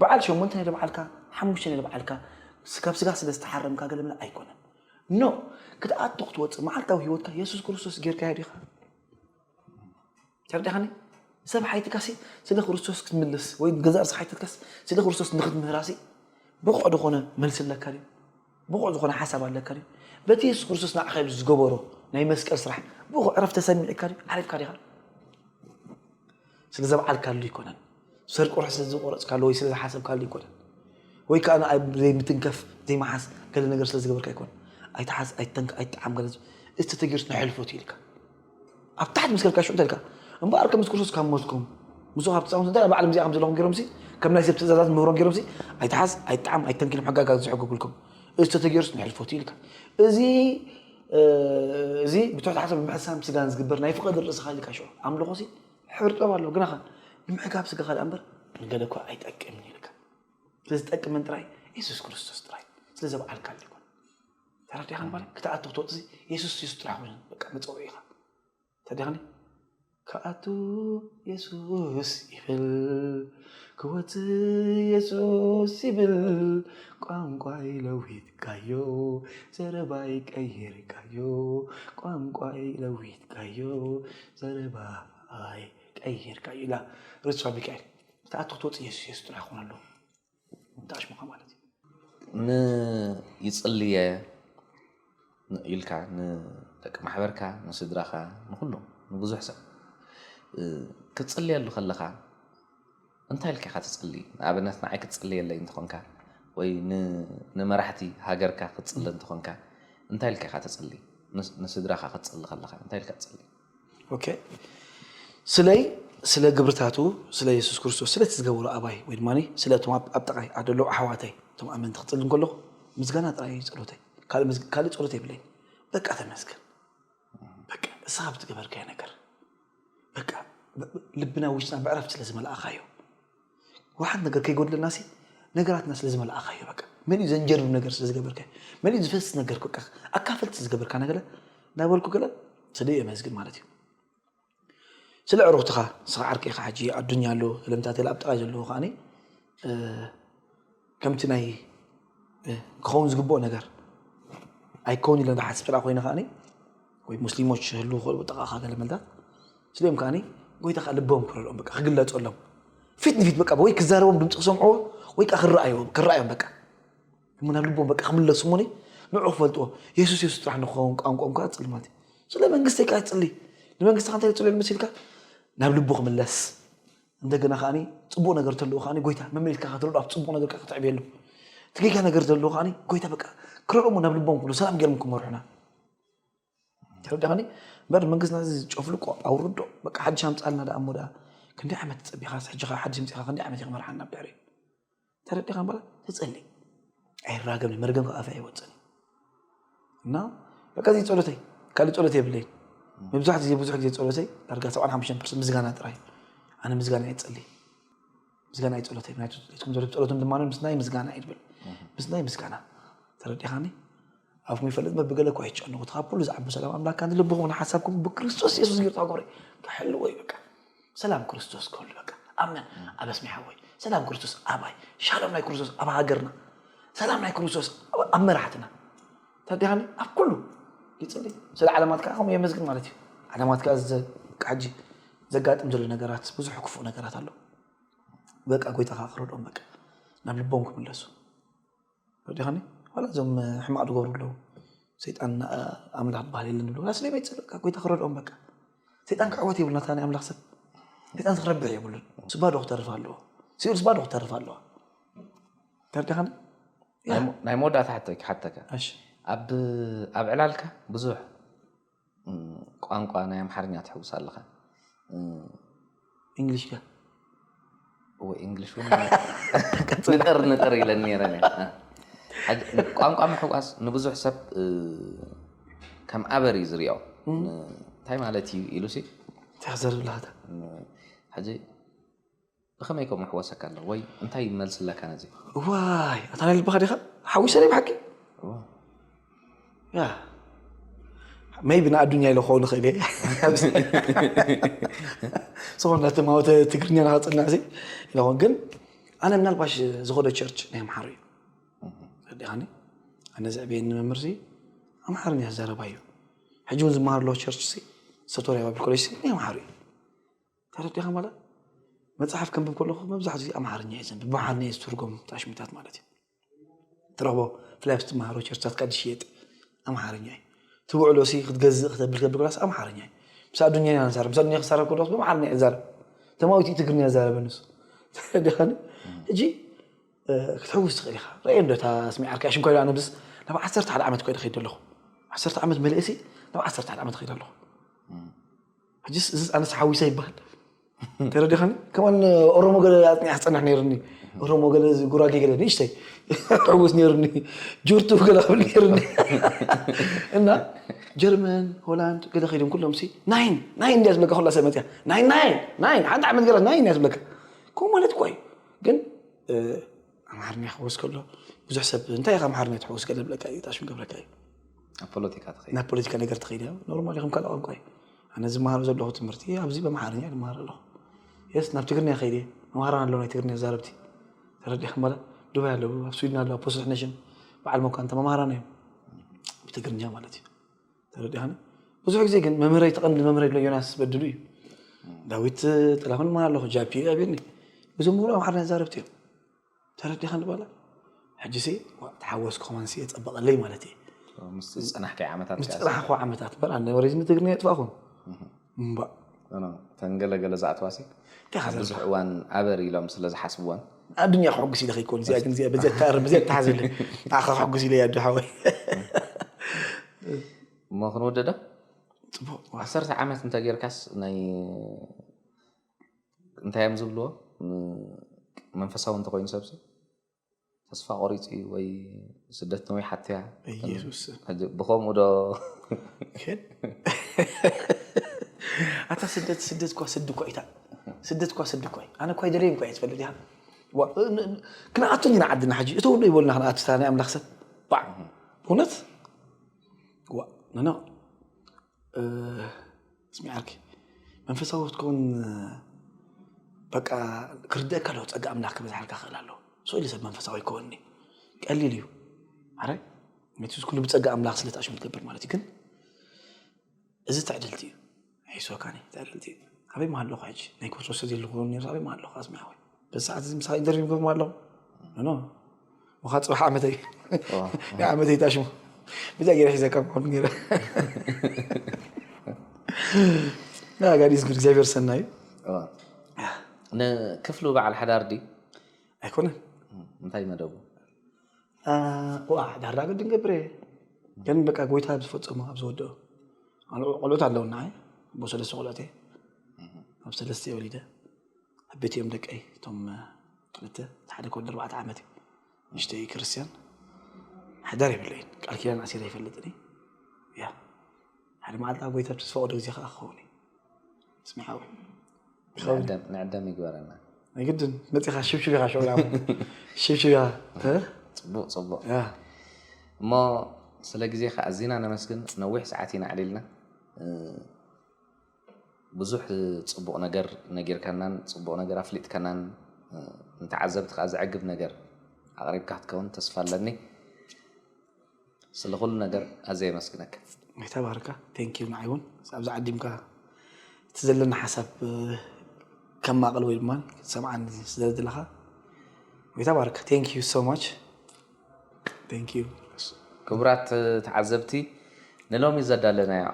በዓል ሸሞንተ ናይ ለበዓልካ ሓሙሽተ ናይ ለበዓልካ ካብ ስጋ ስለ ዝተሓረምካ ገለመለ ኣይኮነን ኖ ክትኣቱ ክትወፅእ መዓልታዊ ህይወትካ የሱስ ክርስቶስ ጌርካዮ ዲኻ ተረዲኻኒ ሰብ ሓይትካሲ ስለ ክርስቶስ ክትምልስ ወይ ገዛእ ርእሲ ሓይትካስ ስለ ክርስቶስ ንክትምህራሲ ብቑዕ ዝኾነ መልሲ ኣለካ ድዩ ብቑዕ ዝኾነ ሓሳብ ኣለካ ድዩ በቲ የሱስ ክርስቶስ ንዓኻ ኢሉ ዝገበሮ ናይ መስቀል ስራሕ ብቑዕ ዕረፍ ተሰሚዕካ ድዩ ዓሪፍካ ዲኻ ስለ ዘብዓልካሉ ይኮነን ሰርቂ ቁርሒ ስለ ዝቆረፅካሉ ወይ ስለ ዝሓሰብካሉ ይኮነን ወይ ከዓ ንኣይ ዘይምትንከፍ ዘይመሓዝ ገለ ነገር ስለ ዝገበርካ ይኮን ኣይትሓዝ ኣይትተንክ ኣይትጠዓም ገለ እዚ ተተጊሩስ ናይ ሕልፎት እዩ ኢልካ ኣብ ታሕቲ ምስ ከድካ ሽዑ እንታይ ኢልካ እምበኣር ከም ምስ ክርስቶስ ካብ ሞትኩም ምስኡ ካብ ትፃወቱ እንታይ ኣብ ዓለም እዚኣ ከም ዘለኹም ገይሮም ሲ ከም ናይ ሰብ ትእዛዛት ምህሮም ገይሮም ሲ ኣይትሓዝ ኣይትጠዓም ኣይትተንክ ኢሎም ሕጋጋት ዝሕግጉልኩም እዚ ተተጊሩስ ናይ ሕልፎት እዩ ኢልካ እዚ እዚ ብትሑት ሓሳብ ብምሕሳም ስጋን ዝግበር ናይ ፍቐድ ርእስኻ ኢልካ ሽዑ ኣምልኾ ሲ ሕርጦም ኣሎ ግናኸ ንምዕጋብ ስጋኻ ደኣ እምበር ንገለ እኳ ኣይጠቅምን ኢልካ ስለዝጠቅምን ጥራይ የሱስ ክርስቶስ ጥራይ ስለ ዘብዓልካሉ ይኮን ተረዲኻን ማለት ክትኣቱ ክትወፅሲ የሱስ የሱስ ጥራሕ ኮይኑ በቃ መፀውዒኻ ተረዲኻኒ ክኣቱ የሱስ ይብል ክወፅእ የሱስ ይብል ቋንቋይ ለዊጥካዮ ዘረባይ ቀይርካዮ ቋንቋይ ለዊጥካዮ ዘረባይ ቀይርካዮ ኢላ ርሷ ሚካኤል ክትኣቱ ክትወፅእ የሱስ የሱስ ጥራሕ ክኾን ኣለዎ እንተኣሽሙኻ ማለት እዩ ንይፅልየ ኢልካ ንደቂ ማሕበርካ ንስድራኻ ንኩሎም ንብዙሕ ሰብ ክትፅልየሉ ከለኻ እንታይ ኢልካ ኢኻ ትፅሊ ንኣብነት ንዓይ ክትፅልየለይ እንተኾንካ ወይ ንመራሕቲ ሃገርካ ክትፅሊ እንተኾንካ እንታይ ኢልካ ኢኻ ትፅሊ ንስድራኻ ክትፅሊ ከለኻ እንታይ ኢልካ ትፅሊ ኦኬ ስለይ ስለ ግብርታቱ ስለ የሱስ ክርስቶስ ስለቲ ዝገበሮ ኣባይ ወይ ድማ ስለቶም ኣብ ጠቃይ ኣደለዉ ኣሕዋተይ እቶም ኣመንቲ ክፅሊ እንከለኹ ምስጋና ጥራይ እዩ ፀሎተይ ካልእ ጸሎት የብለይ በቃ ተመስገን በቃ እሳ ብትገበርካዮ ነገር በቃ ልብና ውሽጥና ብዕረፍቲ ስለ ዝመልኣኻዮ ወሓት ነገር ከይጎድለና ሲ ነገራትና ስለ ዝመልኣኻዮ በቃ መሊኡ ዘንጀርብ ነገር ስለ ዝገበርካ መሊኡ ዝፈስ ነገር በቃ ኣካፈልቲ ዝገበርካ ነገለ እናበልኩ ገለ ስለ የመስግን ማለት እዩ ስለ ዕሩኽትኻ ንስኻ ዓርከይ ኢኻ ሕጂ ኣዱኛ ኣሎ ለምታት ኣብ ጥቓይ ዘለዎ ከዓኒ ከምቲ ናይ ክኸውን ዝግብኦ ነገር ኣይከውን ኢለ ዝሓስብ ጥራ ኮይነ ከዓኒ ወይ ሙስሊሞች ህሉ ክኽእሉ ጥቃኻ ገለ መልታት ስሊም ከዓኒ ጎይታ ከዓ ልቦም ክረድኦም በቃ ክግለፀሎም ፊት ንፊት በቃ ወይ ክዛረቦም ድምፂ ክሰምዕዎ ወይ ከዓ ክረኣይዎ ክረኣዮም በቃ እሞ ናብ ልቦም በቃ ክምለሱ እሞኒ ንዑ ክፈልጥዎ የሱስ የሱስ ጥራሕ ንክኸውን ቋንቋኦም ከዓ ፅሊ ማለት እዩ ስለ መንግስተይ ከዓ ፅሊ ንመንግስቲ ከንታይ ፅሎ መሲልካ ናብ ልቡ ክምለስ እንደገና ከዓኒ ፅቡቅ ነገር ተለዎ ከዓኒ ጎይታ መመሊስካ ክትረድኦ ኣብ ፅቡቅ ነገር ከዓ ክትዕብየሉ እቲ ጌጋ ነገር ዘለዎ ከዓኒ ጎይታ በቃ ክረድኦሞ ናብ ልቦም ክብሉ ሰላም ገይሮም ክመርሑና ተረዳኸኒ እምበር መንግስትና እዚ ጨፍልቆ ኣውርዶ በቃ ሓድሽ ኣምፃልና ደኣ እሞ ደኣ ክንደይ ዓመት ፀቢኻስ ሕጂ ከዓ ሓድሽ ምፂኻ ክንደይ ዓመት እዩ ክመርሓና ኣብ ድሕሪ ተረዲኻ እምበላ ትፅሊ ኣይራገም መርገም ከዓ ኣፈ ኣይወፅን እና በቃ እዚ ፀሎተይ ካልእ ፀሎት የብለይን መብዛሕትኡ ግዜ ብዙሕ ግዜ ፀሎተይ ዳርጋ ሰብዓን ሓሙሽተን ፐርሰንት ምስጋና ጥራይ ኣነ ምስጋና እየ ዝፀሊ ምስጋና እየ ፀሎተይ ምክንያቱ ትም ዘሎ ፀሎትን ድማ ምስናይ ምስጋና እዩ ዝብል ምስናይ ምስጋና ተረዲኻኒ ኣፍኩም ይፈልጥ በብገለ እኳ ይጨነቁ ካብ ኩሉ ዝዓቢ ሰላም ኣምላክ ካን ልብኹም ንሓሳብኩም ብክርስቶስ የሱስ ገይሩ ተግብረ ክሕልዎ እዩ በቃ ሰላም ክርስቶስ ክህሉ በቃ ኣመን ኣበስሚ ሓወይ ሰላም ክርስቶስ ኣባይ ሻሎም ናይ ክርስቶስ ኣብ ሃገርና ሰላም ናይ ክርስቶስ ኣብ መራሕትና ተዲኻኒ ኣብ ኩሉ ይፅሊ ስለ ዓለማት ከዓ ከምኡ የመስግን ማለት እዩ ዓለማት ከዓ ሕጂ ዘጋጥም ዘሎ ነገራት ብዙሕ ክፉእ ነገራት ኣሎ በቃ ጎይታ ከዓ ክረድኦም በቃ ናብ ልቦም ክምለሱ ረዲኻኒ ዋላ እዞም ሕማቅ ዝገብሩ ኣለዉ ሰይጣን ኣምላኽ ዝበሃል የለን ዝብሉ ዋላ ስለመይ ትፅልእ ጎይታ ክረድኦም በቃ ሰይጣን ክዕወት የብሉና እታ ናይ ኣምላኽ ሰብ ሰይጣን ክረብሕ የብሉን ስባዶ ክተርፍ ኣለዎ ሲኦል ስባዶ ክተርፍ ኣለዋ ተረዲኻኒ ናይ መወዳእታ ሓተካ ኣብ ዕላልካ ብዙሕ ቋንቋ ናይ ኣምሓርኛ ትሕውስ ኣለኻ እንግሊሽ ከ ወይ እንግሊሽ እውን ንጠር ንጠር ኢለን ነይረን ቋንቋ ምሕዋስ ንብዙሕ ሰብ ከም ኣበር እዩ ዝሪኦ እንታይ ማለት እዩ ኢሉ ሲ እንታይ ክዘርብ ኣለካ ሕጂ ብኸመይ ከምኡ ሕወሰካ ኣሎ ወይ እንታይ መልሲ ኣለካ ነዚ ዋይ ኣታ ናይ ልብኻ ዲኻ ሓዊሰ ናይ ብሓቂ ያ ሜቢ ንኣዱኛ ኢለ ክኸውን ይኽእል እየ ዝኾነ ትማወተ ትግርኛ ናኸፅናዕ ሲ ኢለኹን ግን ኣነ ምናልባሽ ዝኸዶ ቸርች ናይ ኣምሓሩ እዩ ረዲኻኒ ኣነ ዘዕብየኒ መምህር ሲ ኣምሓርኛ ዝዛረባ እዩ ሕጂ እውን ዝመሃር ኣለዎ ቸርች ሲ ሰቶርያ ባብል ኮሌጅ ሲ ናይ ኣምሓሩ እዩ ተረዲኻ ማለት መፅሓፍ ከንብብ ከለኹ መብዛሕትኡ ግዜ ኣምሓርኛ እዩ ዘንብብ ብኣምሓርኛ እዩ ዝትርጎም ታሽሚታት ማለት እዩ ትረኽቦ ፍላይ ምስ ትመሃሮ ቸርቻት ቃዲ ሽየጥ ኣምሓርኛ እዩ ትውዕሎ ሲ ክትገዝእ ክተብል ከብል ከላስ ኣምሓርኛ እዩ ምስ ኣዱኛ ኢና ንዛረብ ምስ ኣዱኛ ክዛረብ ከለስ ብኣምሓርኛ እዩ ዛረብ ተማዊት እዩ ትግርኛ ዛረበ ንሱ ተረዲኻኒ ሕጂ ክትሕውስ ትኽእል ኢኻ ርኣየ እንዶ እታ ስሚዓርካ ሽንኳ ኣነ ብስ ናብ ዓሰርተ ሓደ ዓመት ኮይደ ከይደ ኣለኹ ዓሰርተ ዓመት መለእሲ ናብ ዓሰርተ ሓደ ዓመት ከይደ ኣለኹ ሕጂስ እዚስ ኣነስ ሓዊሰ ይበሃል ተረዲኻኒ ከማን ኦሮሞ ገለ ኣፅኒሕ ክፀንሕ ነይሩኒ ኦሮሞ ገለ ጉራጌ ገለ ንእሽተይ ሕውስ ነይሩኒ ጆርቱ ገለ ክብል ነይሩኒ እና ጀርመን ሆላንድ ገለ ከይዶም ኩሎም ሲ ናይን ናይን እንዲያ ዝብለካ ኩላ ሰብ መፅያ ናይን ናይን ናይን ሓንቲ ዓመት ገለ ናይን እያ ዝብለካ ከምኡ ማለት እኳ እዩ ግን ኣምሓርኛ ክወስ ከሎ ብዙሕ ሰብ እንታይ ኢኻ ኣምሓርኛ ትሕውስ ገለ ዝብለካ እዩ ጣሽሚ ገብረካ እዩ ኣብ ፖለቲካ ትኸይድ ናብ ፖለቲካ ነገር ትኸይድ እያ ኖርማል ከም ካልእ ቋንቋ እዩ ኣነ ዝመሃሮ ዘለኹ ትምህርቲ ኣብዚ በምሓርኛ ዝመሃር ኣለኹ የስ ናብ ትግርኛ ከይድ እየ መምሃራን ኣለዉ ናይ ትግርኛ ዛረብቲ ተረዲኻ ማለት ዱባይ ኣለዉ ኣብ ስዊድን ኣለዉ ኣብ ፖስት ኔሽን በዓል መኳንተ መምሃራን እዮም ብትግርኛ ማለት እዩ ተረዲኻኒ ብዙሕ ግዜ ግን መምህረይ ተቐንዲ መምህረይ ድሎ ዮናስ በድሉ እዩ ዳዊት ጥላሁን ማ ኣለኹ ጃፒ ኣብኒ እዞም ሙሉ ኣምሓርኛ ዛረብቲ እዮም ተረዲኻ ንባላ ሕጂ ሲ ተሓወስኩ ከማን ሲ የፀበቐለይ ማለት እዩ ምስ ዝፀናሕካይ ዓመታት ምስ ፀናሕኩ ዓመታት እምበር ኣነ ወሬ ዝሚ ትግርኛ የጥፋእኹም እምባ ተንገለገለ ዝኣትዋሲ ብዙሕ እዋን ኣበር ኢሎም ስለ ዝሓስብወን ኣዱኛ ክሕጉስ ኢለ ከይኮን እዚኣ ግን እዚኣ በዚኣ ተኣርም በዚኣ ተሓዝለ ኣኻ ክሕጉስ ኢለ ያዱ ሓወይ እሞ ክንወደዶ ፅቡቅ ዓሰርተ ዓመት እንተጌርካስ ናይ እንታይ እዮም ዝብልዎ መንፈሳዊ እንተኮይኑ ሰብሲ ተስፋ ቆሪፁ እዩ ወይ ስደት ነዊሓቶ እያ ኢየሱስ ብከምኡ ዶ ኣታ ስደት ስደት እኳ ስዲ እኳ ኢታ ስደት እኳ ስዲ እኳ ኣነ እኳ ይደለይም እኳ እየ ትፈልጥ ኢኻ ክንኣቱ ኢና ዓድና ሕጂ እተው ዶ ይበሉና ክንኣቱ ናይ ኣምላኽ ሰብ ባዕ እውነት ዋ ነኖ ስሚዓርኪ መንፈሳዊ ክትከውን በቃ ክርደእካ ኣለዎ ፀጋ ኣምላኽ ክበዝሓልካ ክእል ኣለዎ ስእሊ ሰብ መንፈሳዊ ይከወኒ ቀሊል እዩ ኣረ ነቲ ኩሉ ብጸጋ ኣምላኽ ስለ ተኣሽሙ ትገብር ማለት እዩ። ግን እዚ ትዕድልቲ እዩ። ሒሶካኒ ትዕድልቲ እዩ። ኣበይ ማሃለኹ ሕጂ ናይ ክርስቶስ ተዘይልኩ ነርስ ኣበይ ማሃለኹ ኣስሚያዊ በዚ ሰዓት እዚ ምሳኻ ኢንተርቪው ገብሩ ኣለኹ ኖ ወኻ ጽባሕ ዓመተይ ናይ ዓመተይ ታሽሙ ብዛ ገይረ ሒዘካ ምኳኑ ገይረ ጋዲስ ጉድ እግዚኣብሔር ሰናዩ ንክፍሉ በዓል ሓዳር ድዩ? ኣይኮነን እንታይ መደቡ? ዋ ዳርዳ ግድን ገብረ ግን በቃ ጎይታ ኣብ ዝፈጸሞ ኣብ ዝወደኦ ቆልዑት ኣለውና ኣቦ ሰለስተ ቆልዑት ኣብ ሰለስተ ወሊደ ኣብ ቤት እዮም ደቀይ እቶም ክልተ ሓደ ከወዲ ኣርባዕተ ዓመት እዩ ንሽተይ ክርስቲያን ሓዳር የብለይን ቃል ኪዳን ኣሲረ ይፈልጥኒ ያ ሓደ መዓልቲ ኣብ ጎይታ ብዝፈቐዶ ግዜ ከዓ ክኸውን እዩ ስሚሓዊ ንዕደም ይግበረና ግድን መፂኻ ሽብሽብ ኢኻ ሽዑ ሽብሽብ ኢኻ ፅቡቅ ፅቡቅ እሞ ስለ ግዜኻ ኣዚና ነመስግን ነዊሕ ሰዓት ኢና ኣዕሊልና ብዙሕ ፅቡቕ ነገር ነጊርካናን ፅቡቕ ነገር ኣፍሊጥካናን ንተዓዘብቲ ከዓ ዘዕግብ ነገር ኣቕሪብካ ክትከውን ተስፋ ኣለኒ ስለ ኩሉ ነገር ኣዘ የመስግነካ ጎይታ ባርካ ቴንኪዩ ንዓይ እውን ኣብዚ ዓዲምካ እቲ ዘለና ሓሳብ ከማቕል ወይ ድማ ክትሰምዓኒ ስለዝደለኻ ጎይታ ባርካ ቴንኪዩ ሶ ማች ቴንኪዩ ክቡራት ተዓዘብቲ ንሎሚ ዘዳለናዮ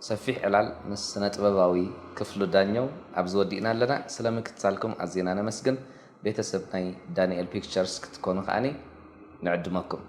ሰፊሕ ዕላል ምስ ስነ ጥበባዊ ክፍሉ ዳኘው ኣብዚ ወዲእና ኣለና ስለ ምክትታልኩም ኣዜና ነመስግን ቤተሰብ ናይ ዳንኤል ፒክቸርስ ክትኮኑ ከዓኒ ንዕድመኩም